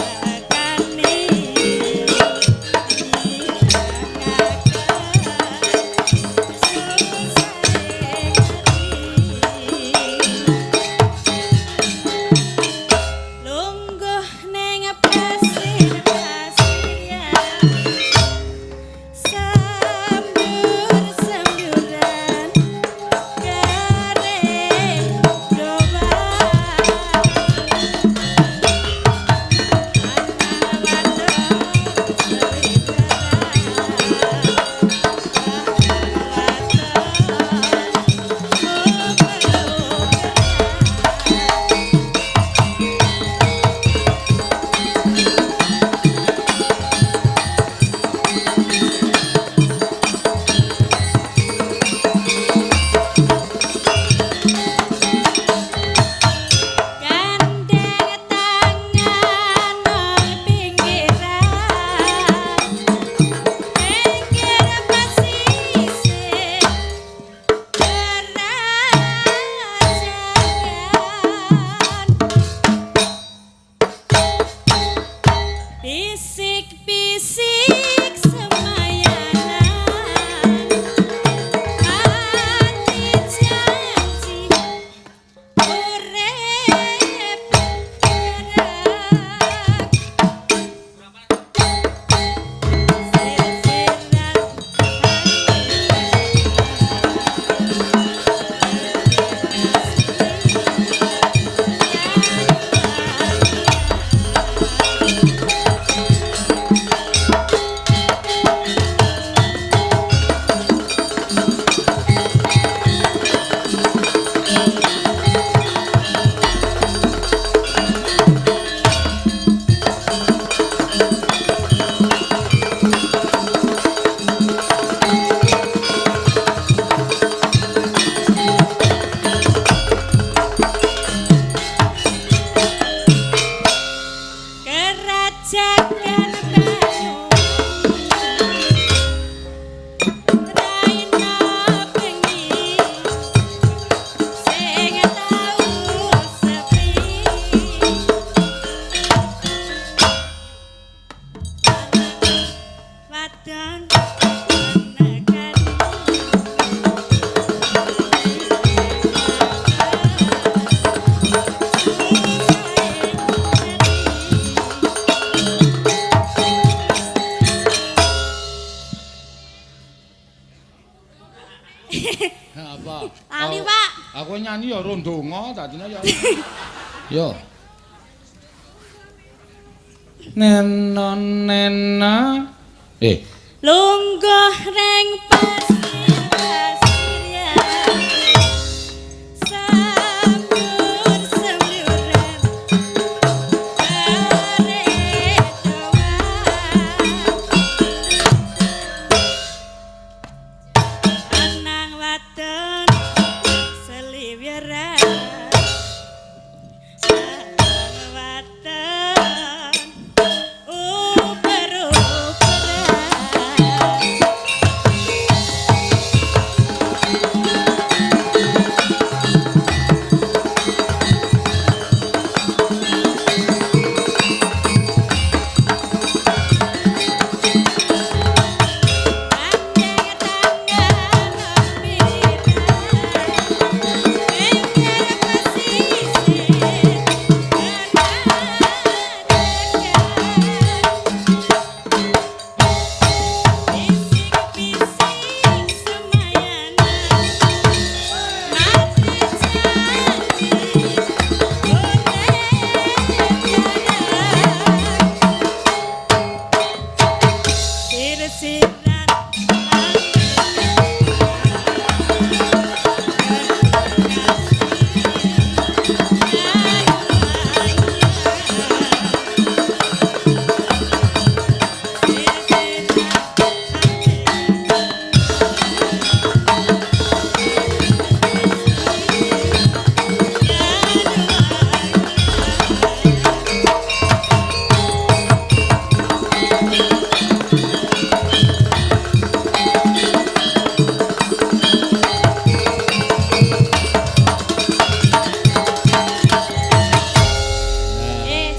Aku nyanyi ya ora ndonga dadine ya. Yo. Nena nena. Lungguh reng pasir ya. Samur semluran. Bare doa. Anang wadon seliweran. Anang wadon uper-uperan. Gandeng tangan pirang, pinggir pesisir berdagang. Bisik-bisik semayanan, mati janji golek Sir-siran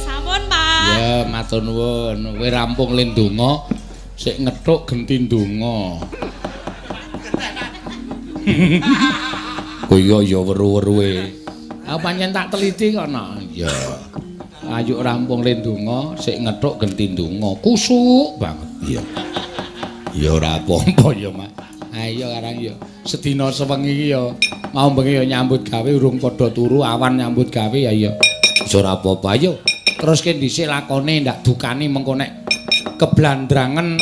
Sampun, Pak. Ya, matur nuwun. Kowe rampung le ndonga, sik ngethuk genti ndonga. Kowe iya ya weru-weruwe. Aku pancen tak teliti kok no. Ya. Ayo rampung le ndonga, sik ngethuk genti ndonga. Kusuk banget. Iya. Ya ora apa-apa ya, Mak. Ayo karang ya. Sedina sewengi iki ya mau bengi ya nyambut gawe urung padha turu, awan nyambut gawe ya ya. Wis ora apa-apa ayo. Teruske dhisik lakone ndak dukani mengko nek keblandrangen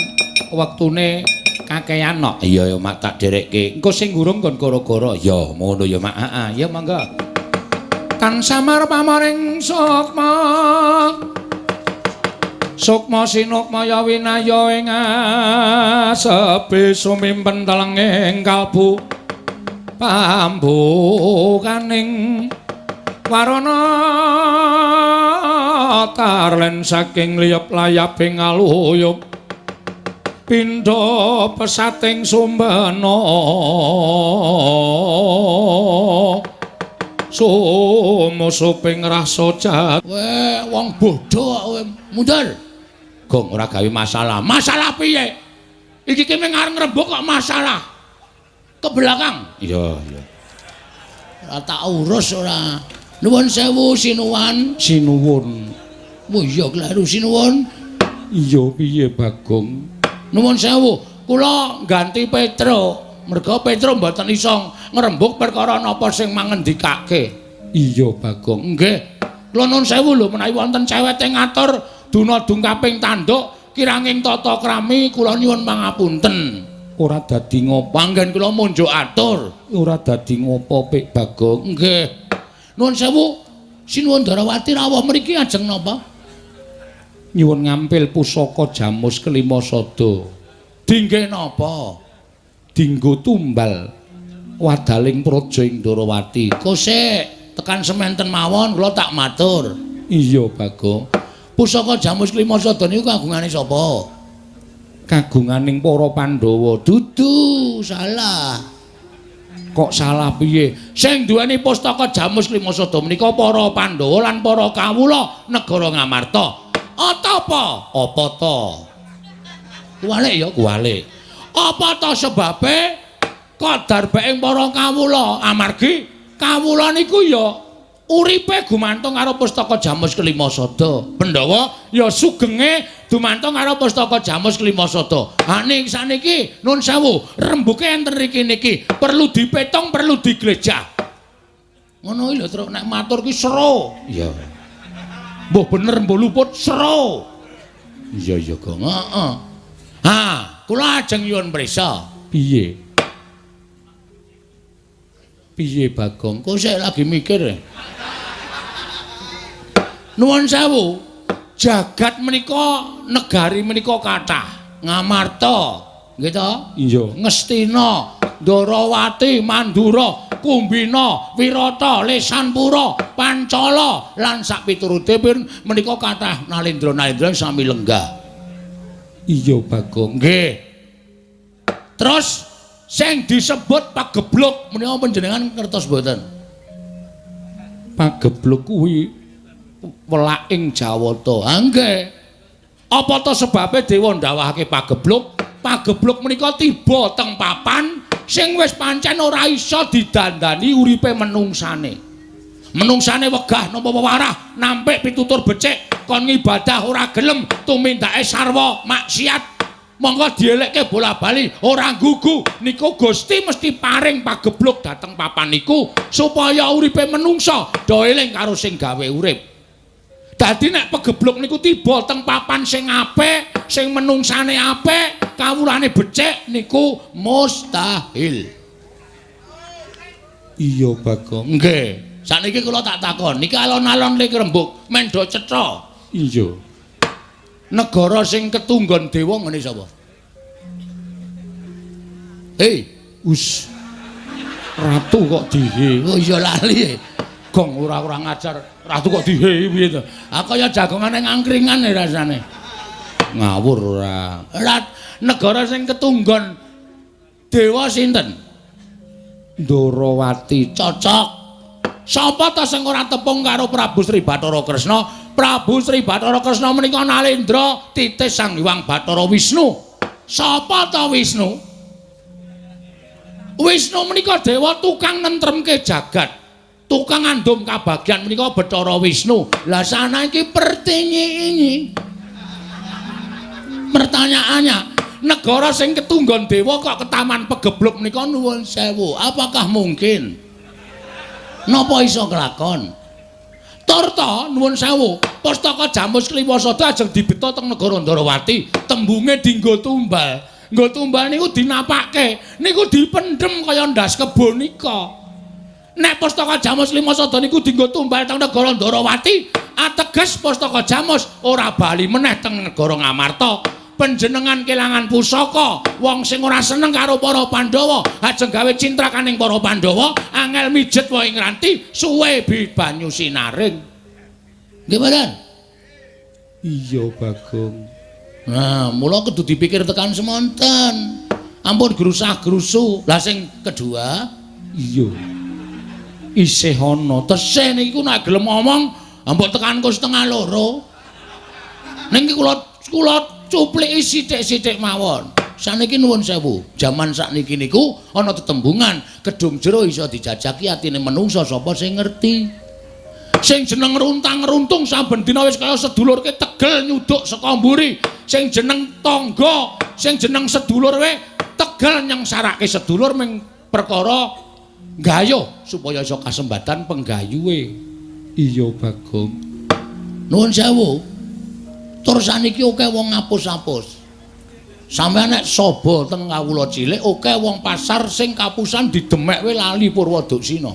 wektune kakean no. Iya ya Mak tak derekke. Engko sing gurung kon goro-goro. Ya ngono ya Mak. Heeh, ya monggo. Tan samar pamaring sukma. Sukma sinukma ya winaya ing asepi sumimpen telenging kalbu pambukaning warana tarlen saking liyep layaping aluyup pindha pesating sumbena sumusuping rasa jat. Weh wong bodho kowe mundur. Gong ora gawe masalah. Masalah piye? Iki ki mung arep ngrembug kok masalah. Ke belakang. Iya, iya. Ora tak urus ora. Nuwun sewu sinuwan. Sinuwun. Oh iya kleru sinuwun. Iya piye Bagong? Nuwun sewu, kula ganti Petro. Merga Petro mboten iso ngrembug perkara napa sing mangendikake. Iya Bagong. Nggih. Kula nuwun sewu lho menawi wonten cewete ngatur duna dungkaping tanduk kiranging tata krami kula nyuwun pangapunten. Ora dadi ngopo anggen kula munjuk atur. Ora dadi ngopo Pik Bagong. Nggih. Nuwun sewu, Sinuwun Darawati rawuh mriki ajeng napa? Nyuwun ngampil pusaka Jamus Kelima Sada. Dingge napa? Dinggo tumbal wadaling praja ing Darawati. Kosek tekan sementen mawon kula tak matur. Iya Bagong. Pusaka Jamus Kelima Sada niku kagungane sapa? Kagunganing para Pandhawa. Dudu, salah. Kok salah piye? Sing duweni pustaka Jamus Kelima Sada menika para Pandhawa lan para kawula negara Ngamarta. Apa? Apa ta? Kuwalik ya, kuwalik. Apa ta sebabe kok darbeking para kawula? Amargi kawula niku ya uripe gumantung karo pustaka Jamus Kelima Sada. Pandhawa ya sugenge dumantung karo pustaka Jamus Kelima Sada. Ha ning saniki nun sewu, rembuke enten riki niki perlu dipetung, perlu diglejah. Ngono iki lho, Truk, nek matur ki sero. Iya. Mbuh bener mbuh luput sero. Iya iya, Gong. Heeh. Ha, kula ajeng nyuwun prisa. Piye? Piye Bagong? Kok sik lagi mikir? Nuwun sewu. Jagat menika negari menika kathah. Ngamarta, nggih to? Iya. Ngastina, Ndarawati, Mandura, Kumbina, Wirata, Lesanpura, Pancala lan sakpiturute pun menika kathah nalendra-nalendra sami lenggah. Iya Bagong. Nggih. Terus sing disebut pagebluk menika panjenengan ngertos mboten? Pagebluk kuwi welaking Jawata. Ha nggih. Apa ta sebabe dewa ndawahake pagebluk? Pagebluk menika tiba teng papan sing wis pancen ora iso didandani uripe menungsane. Menungsane wegah nampa wewarah, nampik pitutur becik, kon ngibadah ora gelem, tumindake sarwa maksiat. Monggo dielekke bola-bali ora gugu. Niku Gusti mesti paring pagebluk dhateng papan niku supaya uripe menungsa do eling karo sing gawe urip. Dadi nek pegebluk niku tiba teng papan sing apik, sing menungsane apik, kawulane becik niku mustahil. Iya Bagong. Nggih. Sakniki kula tak takon, niki alon-alon lek rembug mendo cetha. Iya. Negara sing ketunggon dewa ngene sapa? Hei, us. Ratu kok dihe. Oh iya lali. Gong ora-ora ngajar. Ratu kok dihe piye to? Ah kaya jagongane ngangkringan rasane. Ngawur ora. Negara sing ketunggon dewa sinten? Ndarawati. Cocok. Sapa ta sing ora tepung karo Prabu Sri Bathara Kresna? Prabu Sri Bathara Kresna menika nalendra titis Sang Hyang Bathara Wisnu. Sapa ta Wisnu? Wisnu menika dewa tukang nentremke jagat. Tukang ngandum kabagyan menika Bathara Wisnu. Lah sana iki pertanyaane. Pertanyaannya, negara sing ketunggon dewa kok ketaman pegebluk menika nuwun sewu. Apakah mungkin? Napa iso kelakon? Turta nuwun sewu, pustaka Jamus Kliwasada ajeng dibeta teng negara Ndarawati, tembunge dinggo tumbal. Nggo tumbal niku dinapake, niku dipendhem kaya ndas kebo nika. Nek pustaka Jamus Kliwasada niku dinggo tumbal teng negara Ndarawati, ateges pustaka Jamus ora bali meneh teng negara Ngamarta. Panjenengan kelangan pusaka, wong sing ora seneng karo para Pandhawa, ajeng gawe cintrakaning para Pandhawa, angel mijet wae ngranti, suwe banyu sinaring. Nggih mboten? Iya, Bagong. Nah, mula kudu dipikir tekan semonten. Ampun grusah-grusu. Lah sing kedua, iya. Isih ana. Tesih niku nek gelem ngomong, mbok tekan ku 1:30. Ning iki kula cupliki sithik-sithik mawon. Saniki nuwun sewu, jaman sakniki niku ana tetembungan, kedung jero iso dijajaki atine menungsa sapa sing ngerti. Sing jeneng runtang-runtung saben dina wis kaya sedulurke tegel nyuduk saka mburi. Sing jeneng tangga, sing jeneng sedulur we tegel nyengsarake sedulur ming perkara gayuh supaya iso kasembatan penggayuhe. Iya, Bagong. Nuwun sewu. Tur saniki akeh wong ngapus-apus. Sampeyan nek saba teng kawula cilik akeh wong pasar sing kapusan didemek we lali Purwoduksina.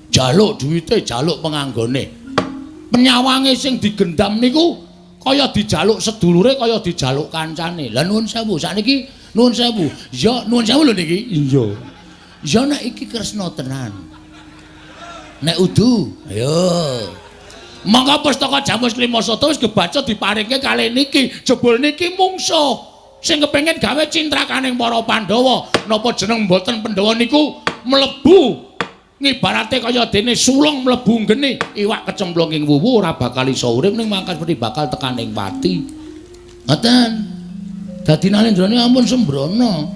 Jaluk duwite, jaluk penganggone. Penyawange sing digendam niku kaya dijaluk sedulure, kaya dijaluk kancane. Lah nuwun sewu, sakniki nuwun sewu. Ya nuwun sewu lho niki. Iya. Ya nek iki Kresna tenan. Nek udu, ayo. Monggo pustaka Jamus Klimasada wis kebaca diparingke kalih niki. Jebul niki mungsuh sing kepengin gawe cintrakaning para Pandhawa. Napa jeneng mboten Pandhawa niku mlebu ngibarate kaya dene sulung mlebu nggene iwak kecemplung ing wuwu ora bakal iso urip ning mangkas mesti bakal tekaning pati. Ngoten. Dadi Nalendrane ampun sembrono.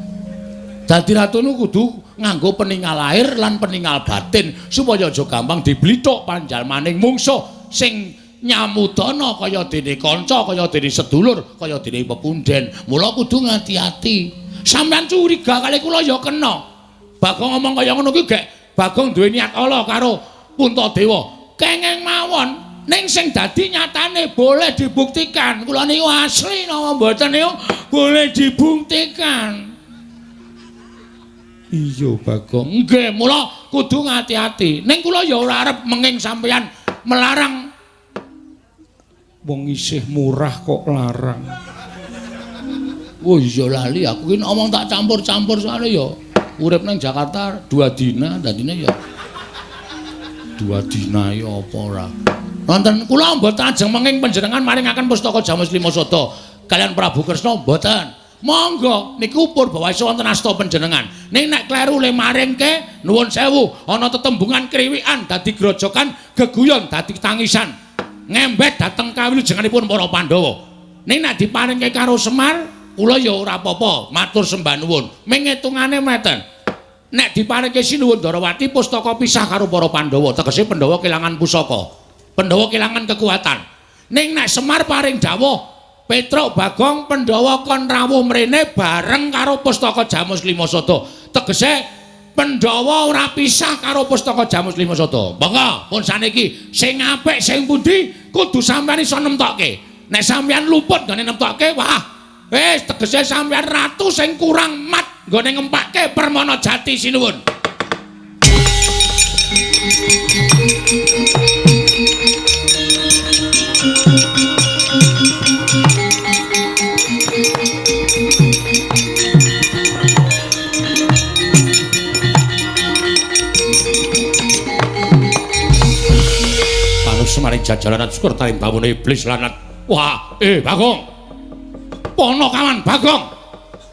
Dadi ratu niku kudu nganggo peningal lahir lan peningal batin supaya aja gampang diblithuk panjalmaning mungsuh sing nyamudana kaya dene kanca, kaya dene sedulur, kaya dene pepunden. Mula kudu ngati-ati. Sampeyan curiga kali kula ya kena. Bagong ngomong kaya ngono kuwi gek Bagong duwe niat ala karo Puntadewa. Kenging mawon ning sing dadi nyatane boleh dibuktikan. Kula niku asli napa mboten niku boleh dibuktikan. Iya Bagong. Nggih, mula kudu ngati-ati. Ning kula ya ora arep menging sampeyan melarang. Wong isih murah kok larang. Oh iya lali aku ki omong tak campur-campur soalnya ya urip nang Jakarta 2 dina dadine ya 2 dina ya apa ora. Wonten kula mboten ajeng menging panjenengan maringaken pustaka Jamus Lima Sada kalian Prabu Kresna mboten. Monggo niku purbawasa wonten asta panjenengan. Ning nek kleru le maringke nuwun sewu ana tetembungan kriwikan dadi grojokan geguyon dadi tangisan. Ngembet dateng kawilujenganipun para Pandhawa. Ning nek diparingke karo Semar, kula ya ora apa-apa, matur sembah nuwun. Ming ngitungane meten. Nek diparingke Sinuwun Ndarawati pustaka pisah karo para Pandhawa, tegese Pandhawa kelangan pusaka. Pandhawa kelangan kekuatan. Ning nek Semar paring dawuh Petruk Bagong Pandhawa kon rawuh mrene bareng karo pustaka Jamus Lima Sada. Tegese Pandhawa ora pisah karo pustaka Jamus Lima Sada. Monggo pun saniki sing apik sing pundi kudu sampeyan iso nemtokke. Nek sampeyan luput nggone nemtokke, wah, wis tegese sampeyan ratu sing kurang mat nggone ngempake Permana Jati sinuwun. Semari jajaran syukur tarim bawone iblis lanat. Wah, Bagong. Ponokawan Bagong.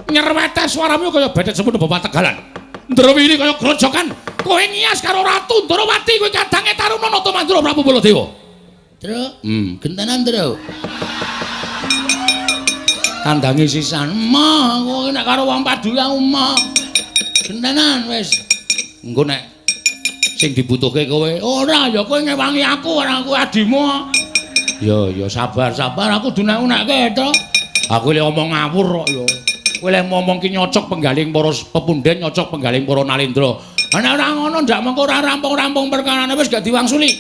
Nyerwete suaramu kaya bedet semono bapak Tegalan. Ndrewili kaya grojokan. Kowe ngias karo Ratu Ndarawati kowe kadange Taruna Nata Mandura Prabu Baladewa. Truk, gentenan truk. Kandange sisan. Mah, kowe nek karo wong padu aku mah. Gentenan wis. Engko nek sing dibutuhke kowe ora ya kowe ngewangi aku ora aku adimu. Ya ya sabar-sabar aku dunek-unekke to. Aku le omong ngawur kok ya. Kowe le ngomong ki nyocok penggaling para pepunden nyocok penggaling para nalendra. Nek ora ngono ndak mengko ora rampung-rampung perkarane wis gak diwangsuli.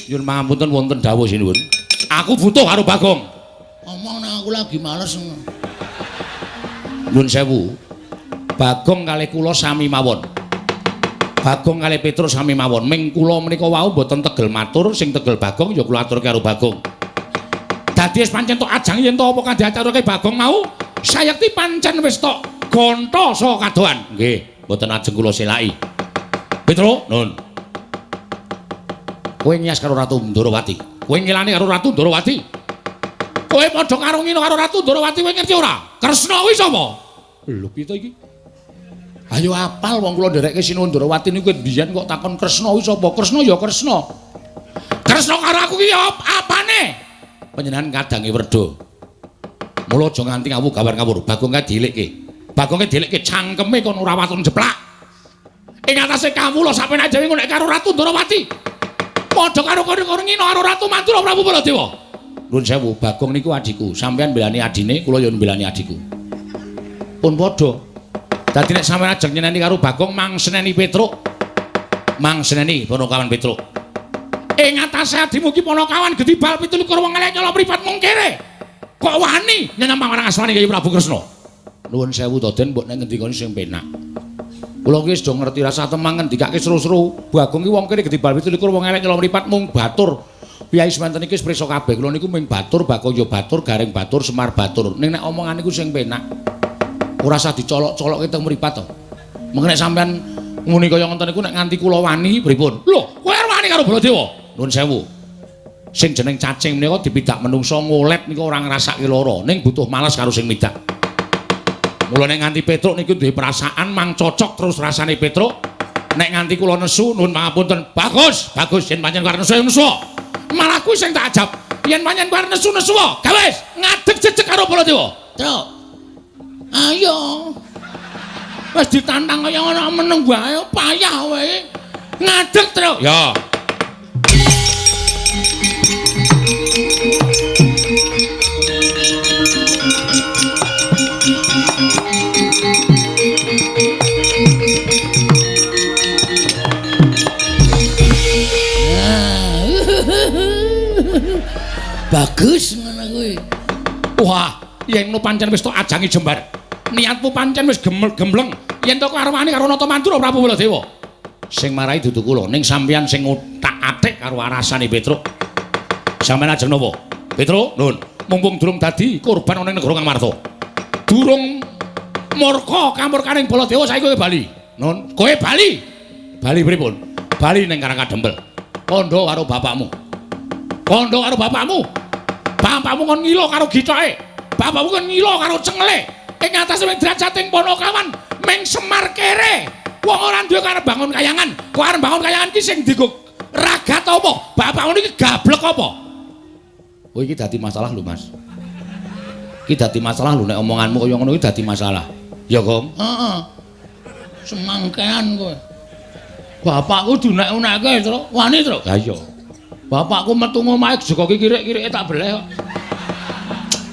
Nyuwun pangapunten wonten dawuh sinuwun. Aku butuh karo Bagong. Omong nang aku lagi males. Nyuwun sewu. Bagong kalih kula sami mawon. Bagong kalih Petruk sami mawon. Ming kula menika wau mboten tegel matur, sing tegel Bagong ya kula aturke karo Bagong. Dadi wis pancen tok ajang yen to apa kang diaturke Bagong mau, sayekti pancen wis tok gonta saka kadohan. Nggih, mboten ajeng kula selaki. Petruk, nun. Kowe ngias karo Ratu Ndarawati. Kowe ngilani karo Ratu Ndarawati. Kowe padha karo ngino karo Ratu Ndarawati kowe ngerti ora? Kresna kuwi sapa? Lho piye to iki? Ayo apal wong kula nderekke Sinuwun Ndarawati niku biyen kok takon Kresna kuwi sapa? Kresna ya Kresna. Kresna karo aku ki ya apane? Panjenengan kadange werda. Mula aja nganti ngawu gawar ngawur. Bagong kae dielikke. Bagong kae dielikke cangkeme kon ora waton jeplak. Ing atase kawula sampeyan dhewe nek karo Ratu Ndarawati. Padha karo kono ngino karo Ratu Mandura Prabu Baladewa. Nuwun sewu, Bagong niku adhiku. Sampeyan mbelani adine, kula ya mbelani adhiku. Pun padha. Dadi nek sampeyan ajeng nyeneni karo Bagong mang seneni Petruk. Mang seneni Ponokawan Petruk. Ing atase adimu ki Ponokawan gedhi bal 27 wong elek nyolong mripat mung kere. Kok wani nyenyang marang asmane Kyai Prabu Kresna. Nuwun sewu to Den, mbok nek ngendikane sing penak. Kula ki wis do ngerti rasa temang ngendikake seru-seru. Bagong ki wong kere gedhi bal 27 wong elek nyolong mripat mung batur. Piyai semanten iki wis prisa kabeh. Kula niku mung batur, Bagong ya batur, Gareng batur, Semar batur. Ning nek omongan niku sing penak. Ora usah dicolok-colokke teng mripat to. Mengko nek sampean muni kaya ngoten niku nek nganti kula wani pripun? Lho, kowe arep wani karo Baladewa? Nuwun sewu. Sing jeneng cacing menika dipidak menungsa ngolet niku ora ngrasake lara, ning butuh males karo sing midak. Mula nek nganti Petruk niku duwe perasaan mang cocok terus rasane Petruk. Nek nganti kula nesu nuwun pangapunten. Bagus, bagus yen pancen arep nesu nesu. Malah kuwi sing tak ajab. Yen pancen arep nesu nesu, gawe ngadeg jejeg karo Baladewa. Truk. Ayo. Wis ditantang kaya ngono meneng wae payah kowe. Ngadeg, Truk. Ya. Bagus ngono kuwi. Wah, yen ngono pancen wis tok ajangi jembar. Niatmu pancen wis gembleng. Yen to arwani karo Nata Mandura Prabu Baladewa. Sing marai dudu kula, ning sampeyan sing otak-atik karo arasane Petruk. Sampeyan ajeng napa? Petruk, nuwun. Mumpung durung dadi korban ana ing negara Ngamarta. Durung murka kamurkaning Baladewa saiki kowe bali. Nun, kowe bali. Bali pripun? Bali ning Karang Kadempel. Kandha karo bapakmu. Kandha karo bapakmu. Bapakmu kon ngilo karo githoke. Bapakmu kon ngilo karo cengele. Ing atase drajating Panakawan ming Semar kere. Wong ora duwe karep bangun kayangan. Kok arep bangun kayangan ki sing digo ragat apa? Bapakmu niki gablek apa? Oh iki dadi masalah lho, Mas. Iki dadi masalah lho nek omonganmu kaya ngono iki dadi masalah. Ya, Gong. Heeh. Semangkean kowe. Bapakku diunek-unekke, Truk. Wani, Truk. Lah iya. Bapakku metu ngomahe jegoki kirik-kirike tak beleh kok.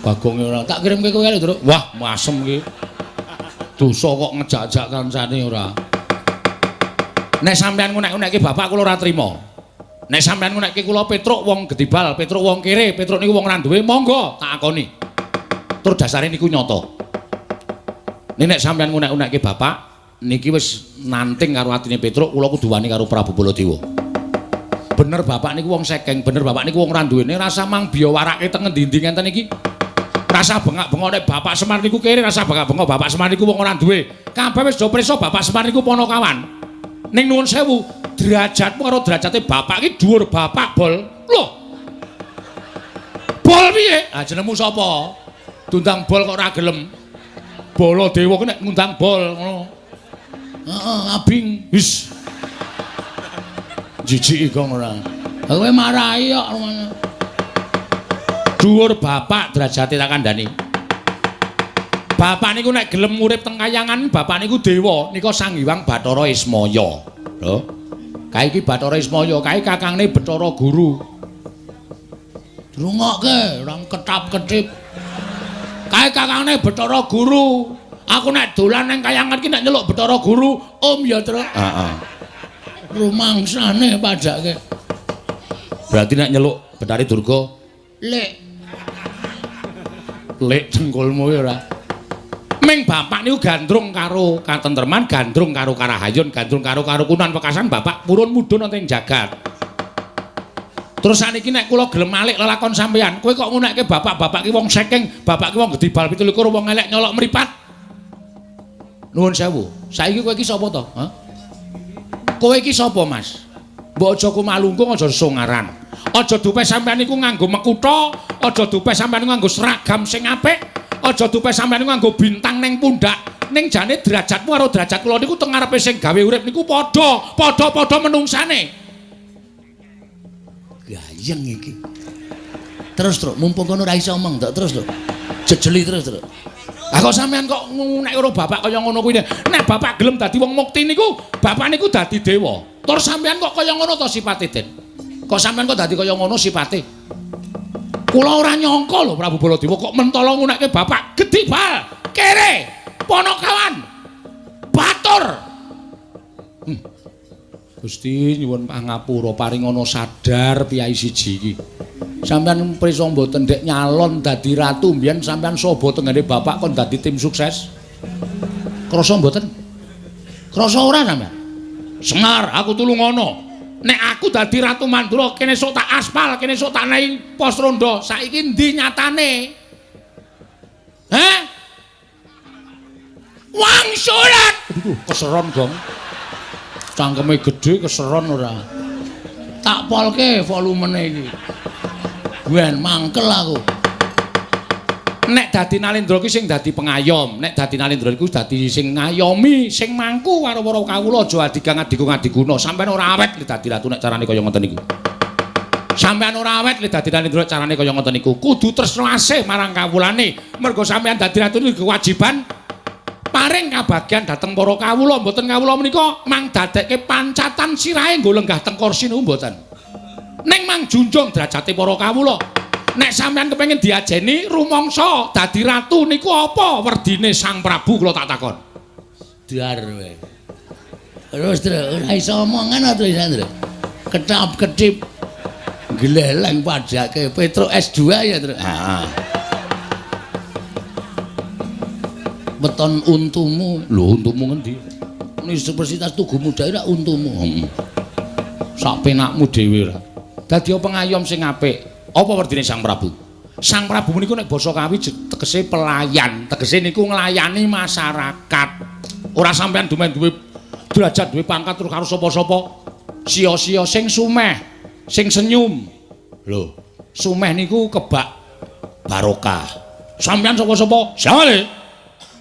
Bagonge ora tak kirimke kowe lho, Truk. Wah, masem iki. Dosa kok ngejak-jak kancane ora. Nek sampean ngunek-unekke bapak kula ora trima. Nek sampean ngunekke kula Petruk wong gedibal, Petruk wong kere, Petruk niku wong ora duwe, monggo tak akoni. Tur dasare niku nyata. Nek sampean ngunek-unekke bapak niki wis nanting karo atine Petruk, kula kudu wani karo Prabu Baladewa. Bener bapak niku wong sekeng, bener bapak niku wong ora duwene, rasa mang biya warake teng ngendi-endi ngenten iki. Rasa bengak-bengok nek bapak Semar niku kere, rasa bengak-bengok bapak Semar niku wong ora duwe. Kabeh wis do prisa bapak Semar niku Panakawan. Ning nuwun sewu, derajatmu karo derajate bapak iki dhuwur bapak bol. Lho. Bol piye? Ah jenengmu sapa? Diundang bol kok ora gelem. Baladewa ki nek ngundang bol ngono. Heeh, abing. Wis. Jijiki kok ora. Kowe marahi kok. Dhuwur bapak derajate tak kandhani. Bapak niku nek gelem urip teng kayangan, bapak niku dewa, nika Sang Hyang Bathara Ismaya. Lho. Kae iki Bathara Ismaya, kae kakangne Bathara Guru. Rungokke, ora ketap-ketip. Kae kakangne Bathara Guru. Aku nek dolan nang kayangan ki nek nyeluk Bathara Guru, Om ya, Truk. Heeh. Rumangsane padake. Berarti nek nyeluk Bathari Durga, Lek. Lek cengkulmu ya ora. Ming bapak niku gandrung karo katentreman, gandrung karo karahayun, gandrung karo karukunan wekasan bapak purun mudhun wonten ing jagat. Terus saniki nek kula gelem malik lelakon sampeyan, kowe kok ngunekke bapak-bapak ki wong sekeng, bapak ki wong gedibal 27 wong elek nyolok mripat. Nuwun sewu. Saiki kowe iki sapa to? Hah? Kowe iki sapa, Mas? Mbok aja kumalungkung, aja songaran. Aja dupe sampeyan niku nganggo mekutha, aja dupe sampeyan niku nganggo seragam sing apik, aja dupe sampeyan niku nganggo bintang ning pundak. Ning jane derajatmu karo derajat kula niku teng ngarepe sing gawe urip niku padha, padha-padha menungsane. Gayeng iki. Terus, Truk, mumpung kono ora iso omong, tok terus, Truk. Jejeli terus, Truk. Lah kok sampeyan kok ngunek karo bapak kaya ngono kuwi. Nek bapak gelem dadi wong mukti niku, bapak niku dadi dewa. Tur sampeyan kok kaya ngono to sipate, Den? Kok sampeyan kok dadi kaya ngono sipate? Kula ora nyangka lho Prabu Baladewa kok mentala ngunekke bapak gedibal, kere, Panakawan, batur. Gusti nyuwun pangapura paringana sadar piyai siji iki. Sampeyan prisa mboten ndek nyalon dadi ratu mbiyen sampeyan saba tenggene bapak kon dadi tim sukses. Krasa mboten? Krasa ora sampeyan? Semar, aku tulungono. Nek aku dadi Ratu Mandura kene sok tak aspal, kene sok tak naik pos rondo. Saiki endi nyatane? Heh? Wangsulan. Aduh, keseron, Gong. Cangkeme gedhe keseron ora. Tak polke volumene iki. Ben mangkel aku. Nek dadi Nalendra ki sing dadi pengayom, nek dadi Nalendra iku dadi sing ngayomi, sing mangku karo para kawula aja adigang adigung adiguna. Sampeyan ora awet le dadi ratu nek carane kaya ngoten niku. Sampeyan ora awet le dadi Nalendra carane kaya ngoten niku. Kudu tresno asih marang kawulane. Mergo sampeyan dadi ratu niku kewajiban paring kabagyan dhateng para kawula. Mboten kawula menika mang dadekke pancatan sirahe nggo lenggah teng kursi niku mboten. Ning mang junjung derajate para kawula. Nek sampeyan kepengin diajeni rumangsa dadi ratu niku apa werdine Sang Prabu kula tak takon. Dar kowe. Terus terus ora iso omongan ta terus, Andra. Ketap-ketip. Gleleng padake Petruk S2 ya, Truk. Heeh. Weton untumu. Lho, untumu ngendi? Universitas Tugu Muda ora untumu. Sak penakmu dhewe ora. Dadi pengayom sing apik. Apa werdine Sang Prabu? Sang Prabu niku nek basa Kawi tegese pelayan, tegese niku nglayani masyarakat. Ora sampean dumen duwe derajat, duwe pangkat terus karo sapa-sapa. Sia-sia sing sumeh, sing senyum. Lho, sumeh niku kebak barokah. Sampean sapa-sapa? Sale.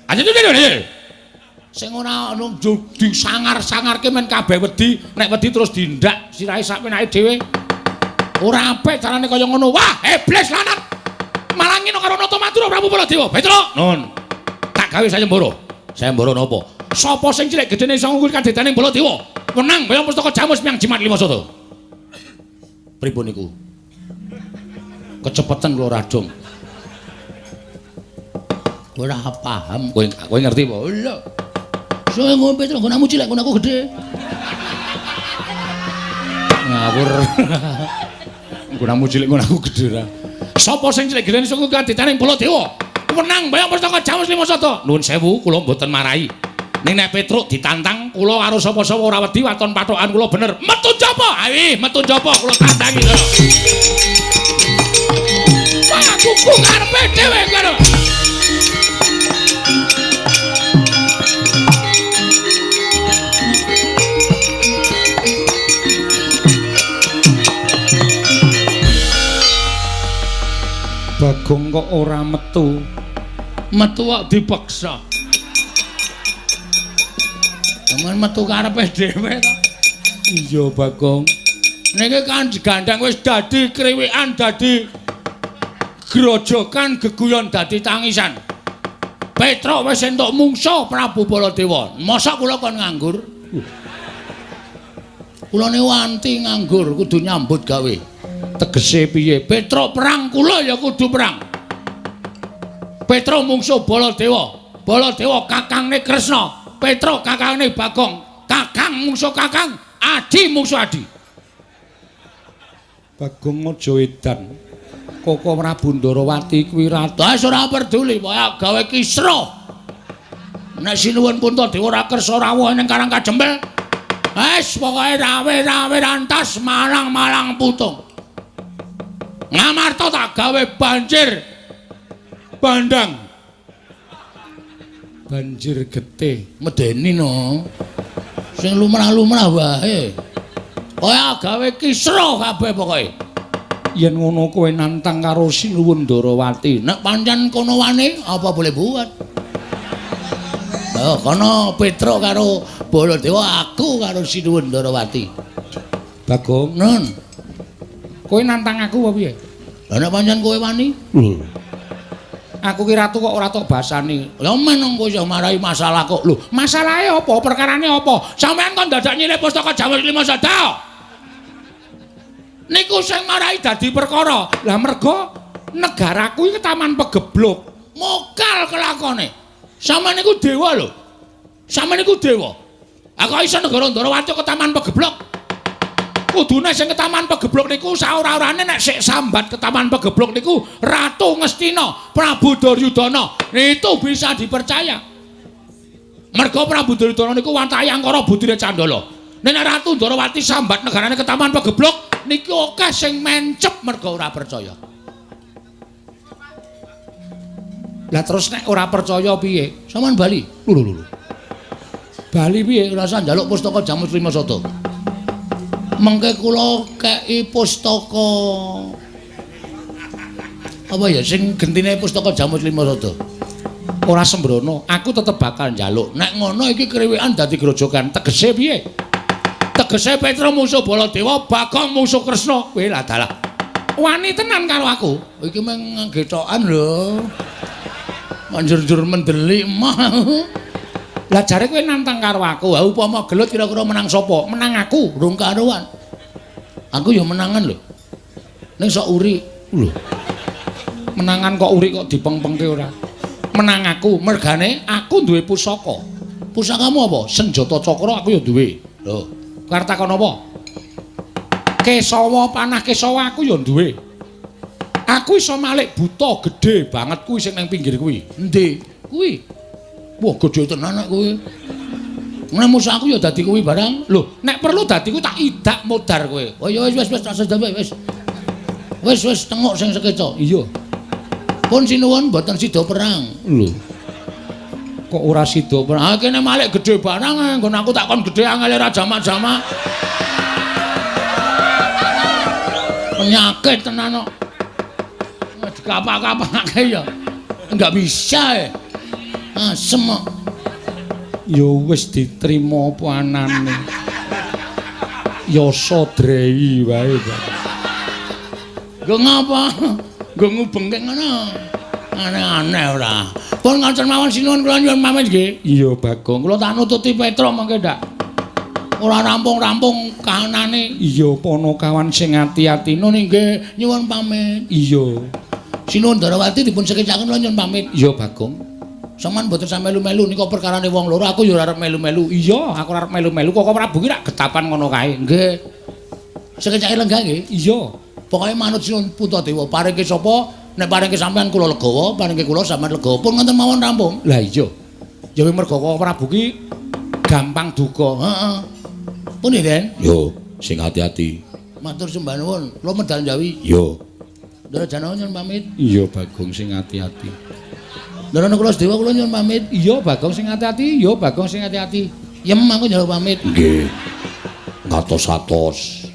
Aja. Sing ora ono disangar-sangarke men kabeh wedi, nek wedi terus dindak sirahe sak penake dhewe. Ora apik carane kaya ngono. Wah, iblis lanat. Malah ngene karo Nata Madura Prabu Baladewa. Petruk, nun. Tak gawe sayembara. Sayembara napa? Sapa sing cilik gedene iso ngungkul kadetaning Baladewa? Menang bayang pustaka Jamus miang jimat lima sata. Pripun niku? Kecepetan kula radong. Ora paham. Kowe ngerti apa? Lho. Sing ngombe Petruk nggonamu cilik, nggonaku gedhe. Ngawur. Nggonamu cilik, nggonaku gedhe ora. Sapa sing cilik gedene iso kadetaning Baladewa? Menang bayang pustaka Jamus lima sata. Nuwun sewu, kula mboten marahi. Ning nek Petruk ditantang, kula karo sapa-sapa ora wedi waton pathokan kula bener. Metu njaba. Ayo, metu njaba kula tantangi lho. Wah, kuku karepe dhewe kono. Bagong kok ora metu. Metu kok dipaksa. Temen metu karepe dhewe to. Iya, Bagong. Niki kan digandeng wis dadi kriwikan, dadi grojokan, geguyon dadi tangisan. Petruk wis entuk mungsuh Prabu Baladewa. Mosok kula kon nganggur? Kula niku anti nganggur, kudu nyambut gawe. Tegese piye? Petruk perang, kula ya kudu perang. Petruk mungsuh Baladewa. Baladewa kakangne Kresna. Petruk kakangne Bagong. Kakang mungsuh kakang, adi mungsuh adi. Bagong aja edan. Koko Prabu Ndarawati kuwi ratu. Wis ora peduli, pokoke gawe kisruh. Nek sinuwun Puntadewa ora kersa rawuh ning Karang Kajempel, wis pokoke rawe-rawe rantas malang-malang putung. Ngamarta tak gawe banjir bandang. Banjir getih. Medeni no. Sing lumrah-lumrah wae. Kaya gawe kisruh kabeh pokoke. Yen ngono kowe nantang karo Sinuwun Ndarawati. Nek pancen kono wani apa boleh buat. Oh, kono Petruk karo Baladewa, aku karo Sinuwun Ndarawati. Bagong, nun. Kowe nantang aku apa piye? Lah nek pancen kowe wani? Lho. Aku ki ratu kok ora tok basani. Lah men kowe iso marai masalah kok. Lho, masalahe apa? Perkarane apa? Sampeyan kon dadak nyilih pustaka Jamus lima sada. Niku sing marai dadi perkara. Lah mergo negaraku iki taman pegebluk. Mokal kelakone. Sampeyan niku dewa lho. Sampeyan niku dewa. Aku iso negara Ndarawati ke taman pegebluk. Kudune sing ketaman pegebluk niku saora-orane nek sik sambat ketaman pegebluk niku Ratu Ngastina, Prabu Duryudana. Itu bisa dipercaya. Mergo Prabu Duryudana niku watake angkara budine Candala. Nek Ratu Ndarawati sambat negarane ketaman pegebluk niki akeh sing mencep mergo ora percaya. Lah terus nek ora percaya piye? Sampeyan bali. Lho lho lho. Bali piye? Ora usah njaluk pustaka Jamus lima sada. Mengke kula kei pustaka apa ya sing gentine pustaka Jamus lima sada. Ora sembrono, aku tetep bakal njaluk. Nek ngono iki kriwikan dadi grojokan. Tegese piye? Tegese Petruk musuh Baladewa, Bagong musuh Kresna. Kowe lah dalah. Wani tenan karo aku. Iki mung gethokan lho. Manjur-jur mendelik mah. Lah jare kowe nantang karo aku. Ha upama gelut kira-kira menang sapa? Menang aku, rung karuan. Aku ya menangan lho. Ning sok uri. Lho. Menangan kok uri kok dipengpengke ora? Menang aku, mergane aku duwe pusaka. Pusakamu apa? Senjata cakra aku ya duwe. Lho, arep takon apa? Kesawa panah Kesawa aku ya duwe. Aku iso malik buta gedhe banget kuwi sing nang pinggir kuwi. Endi? Kuwi. Wah, gedhe tenan nek kuwi. Nek musuh aku ya dadi kuwi barang. Lho, nek perlu dadi kuwi tak idak modar kowe. Oh ya wis wis tak sedhe wis. Wis wis tengok sing sekeca. Iya. Pun sinuwun mboten sida perang. Lho. Kok ora sida perang? Ah kene malik gedhe barang nggon aku tak kon gedhe angele ra jamak-jamak. Penyakit tenan kok. Dikapak-kapake ya. Enggak bisa ya. Asem kok. Ya wis diterima apa anane. Yasa drei wae. Nggo ngapa? Nggo ngubengke ngono. Aneh-aneh ora. Pun ngoten mawon sinuwun kula nyuwun pamit nggih. Iya Bagong, kula tak nututi Petruk mengke ndak. Ora rampung-rampung kahanane. Iya Panakawan sing ati-ati nun nggih nyuwun pamit. Iya. Sinuwun Darawati dipun sekecaken kula nyuwun pamit. Iya Bagong. Sampeyan mboten sampe melu-melu nika perkarane wong loro, aku ya ora arep melu-melu. Iya, aku ora arep melu-melu. Kok Prabu ki rak getapan ngono kae. Nggih. Sekecake lenggah nggih. Iya. Pokoke manut Sinuwun Puntadewa, paringke sapa nek paringke sampeyan kula legawa, paringke kula sampeyan legawa. Pun ngoten mawon rampung. Lah iya. Ya mergo Koko Prabu ki gampang duka. Heeh. Pun nggih, Den. Yo, sing ati-ati. Matur sembah nuwun. Kula medal Jawi. Yo. Ndara Janawa nyuwun pamit. Iya, Bagong sing ati-ati. Ndara kula sedewa kula nyuwun pamit. Iya, Bagong sing ati-ati. Iya, Bagong sing ati-ati. Yem aku njaluk pamit. Nggih. Ngatos-atos.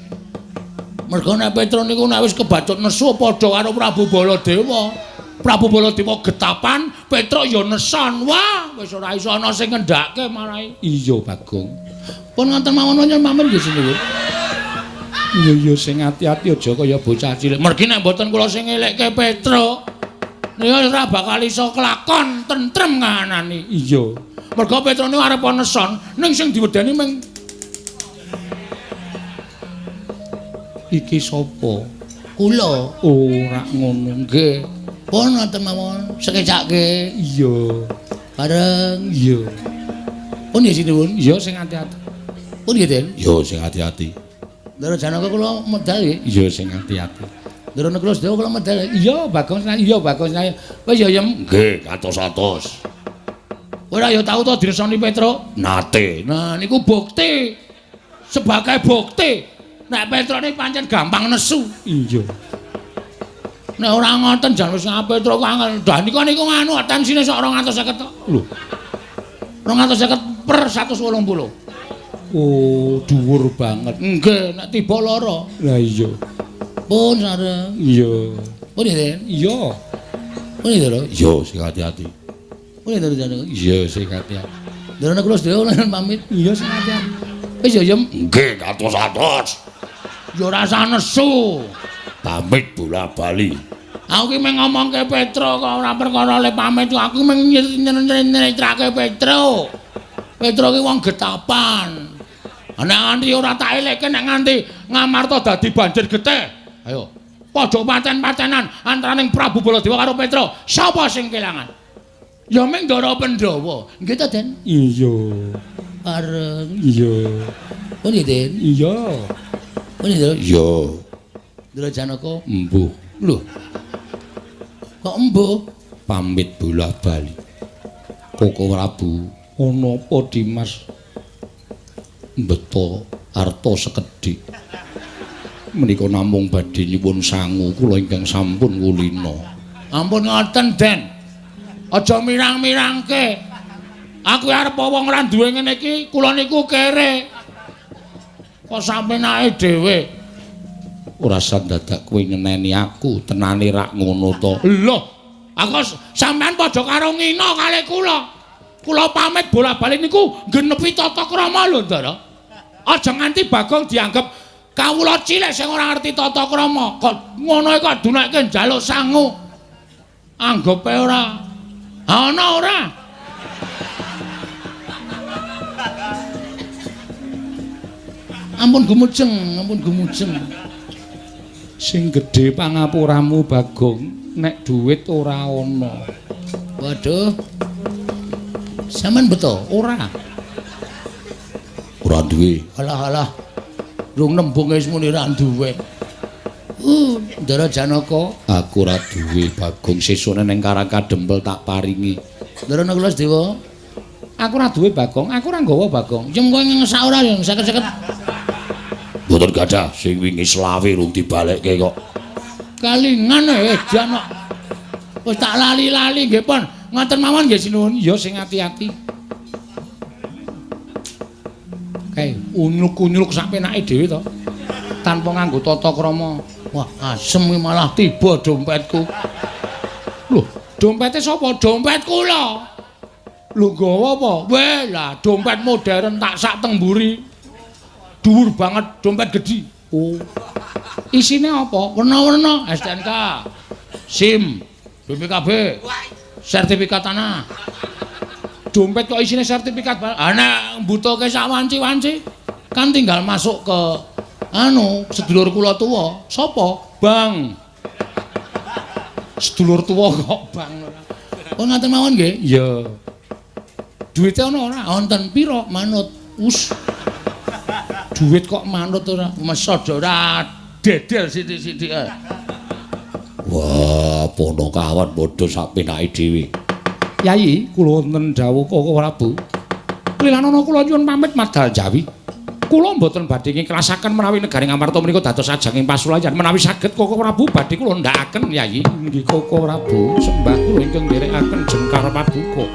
Mergo nek Petruk niku nek wis kebacut nesu padha karo Prabu Baladewa. Prabu Baladewa getapan, Petruk ya neson. Wah, wis ora iso ana sing ngendhake marai. Iya, Bagong. Pun ngoten mawon nyuwun pamit nggih sinuwun. Iya iya sing ati-ati aja kaya bocah cilik. Mergi nek mboten kula sing ngelekke Petruk, niku ora bakal iso kelakon tentrem kahanane. Iya. Mergo Petruk niku arep neson, ning sing diwedeni mung iki sapa? Kula. Ora ngono nggih. Pun ngoten mawon, sekecake. Iya. Bareng iya. Pun nggih sinuwun. Iya sing ati-ati. Pun nggih, Den. Yo sing ati-ati. Ndara Janaka kula medal nggih. Iya sing ati-ati. Ndara kula sedaya kula medal. Iya Bagong senang. Iya Bagong senang. Wis ya Yem. Nggih, atos-atos. Ora ya tau to diresoni Petruk? Nate. Nah niku bukti. Sebagai bukti nek Petruk niki pancen gampang nesu. Iya. Nek ora ngoten jan wis Petruk angel. Dah niku niku nganu tensine sok 250 to. Lho. 250 per 180. Oh, dhuwur banget. Nggih, nek tiba lara. Lah iya. Pun sareng. Iya. Pun nggih, Den. Iya. Pun nggih, Ndara. Iya, sing ati-ati. Pun nggih, Ndara. Iya, sing ati-ati. Ndara kula sedaya pamit. Iya, sing ati-ati. Wis ya, Yem. Nggih, atos-atos. Ya ora usah nesu. Pamit bola-bali. Aku ki mung ngomongke Petruk kok ora perkara le pamit, aku mung nyeritrake Petruk. Petruk ki wong getapan. Nek nganti ora tak elekke nek nganti Ngamarta dadi banjir getih. Ayo, padha paten-patenan antaraning Prabu Baladewa karo Petruk. Sapa sing kelangan? Ya mung Ndara Pandhawa. Nggih ta, Den? Iya. Bareng. Iya. Pun nggih, Den? Iya. Pun nggih, Iya. Ndara Janaka. Embuh. Lho. Kok embuh? Pamit bola-bali. Koko Prabu, ana apa Dimas? Mbeto arta sekedhik. Menika namung badhe nyuwun sangu kula ingkang sampun kulina. Ampun ngoten, Den. Aja mirang-mirangke. Aku arep wong ora duwe ngene iki, kula niku kere. Kok sampenake dhewe? Ora dadak kowe nyeneni aku, tenane rak ngono to. Lho, aku sampean padha karo ngina kalih kula. Kula pamit bola-bali niku nggenepi tata krama lho, Ndara. Aja nganti Bagong dianggep kawula cilik sing ora ngerti tata krama. Kok ngono kok dunekke njaluk sangu. Anggepe ora. Ana ora? Ampun gumujeng, ampun gumujeng. Sing gedhe pangapuramu Bagong, nek duit ora ana. Waduh. Sampeyan beto? Ora. Ora duwe. Alah alah. Rung nembung wis muni ra duwe. Ndara Janaka, aku ora duwe Bagong, sesune ning Karang Kadempel tak paringi. Ndara Nakula Sedewa, aku ora duwe Bagong, aku ora nggawa Bagong. Yen kowe ngesak ora ya seket-seket. Mboten gadah, sing wingi selawe rung dibalekke kok. Kalingan edan kok. Wis tak lali-lali nggih pun. Ngoten mawon nggih sinuwun. Ya sing ati-ati. Kae unyuk-unyuk sak penake dhewe to. Tanpa nganggo tata krama. Wah, asem iki malah tiba dompetku. Loh, dompete sapa? Dompet kula. Lho nggawa apa? Weh, lah dompet modern tak sak teng mburi. Dhuwur banget, dompet gedhi. Oh. Isine apa? Werna-werna STNK, SIM, BPKB, sertifikat tanah. Dompet kok isine sertifikat barang? Ah nek mbutuhke sak wanci-wanci kan tinggal masuk ke anu sedulur kula tuwa. Sapa? Bang. Sedulur tuwa kok bang ora. Oh ngaten mawon nggih? Iya. Duite ana ora? Wonten pira? Manut. Us. Duit kok manut ora? Mesod ora dedel sithik-sithik. Wah, Ponokawan padha sak penake dhewe. Yayi, kula wonten dawuh Koko Prabu. Lilanana kula nyuwun pamit madal Jawi. Kula mboten badhe ngiklasaken menawi negari Ngamarta menika dados ajanging pasulayan. Menawi saged Koko Prabu badhe kula ndhakaken Yayi. Inggih Koko Prabu, sembah kula ingkang nderekaken jengkar paduka.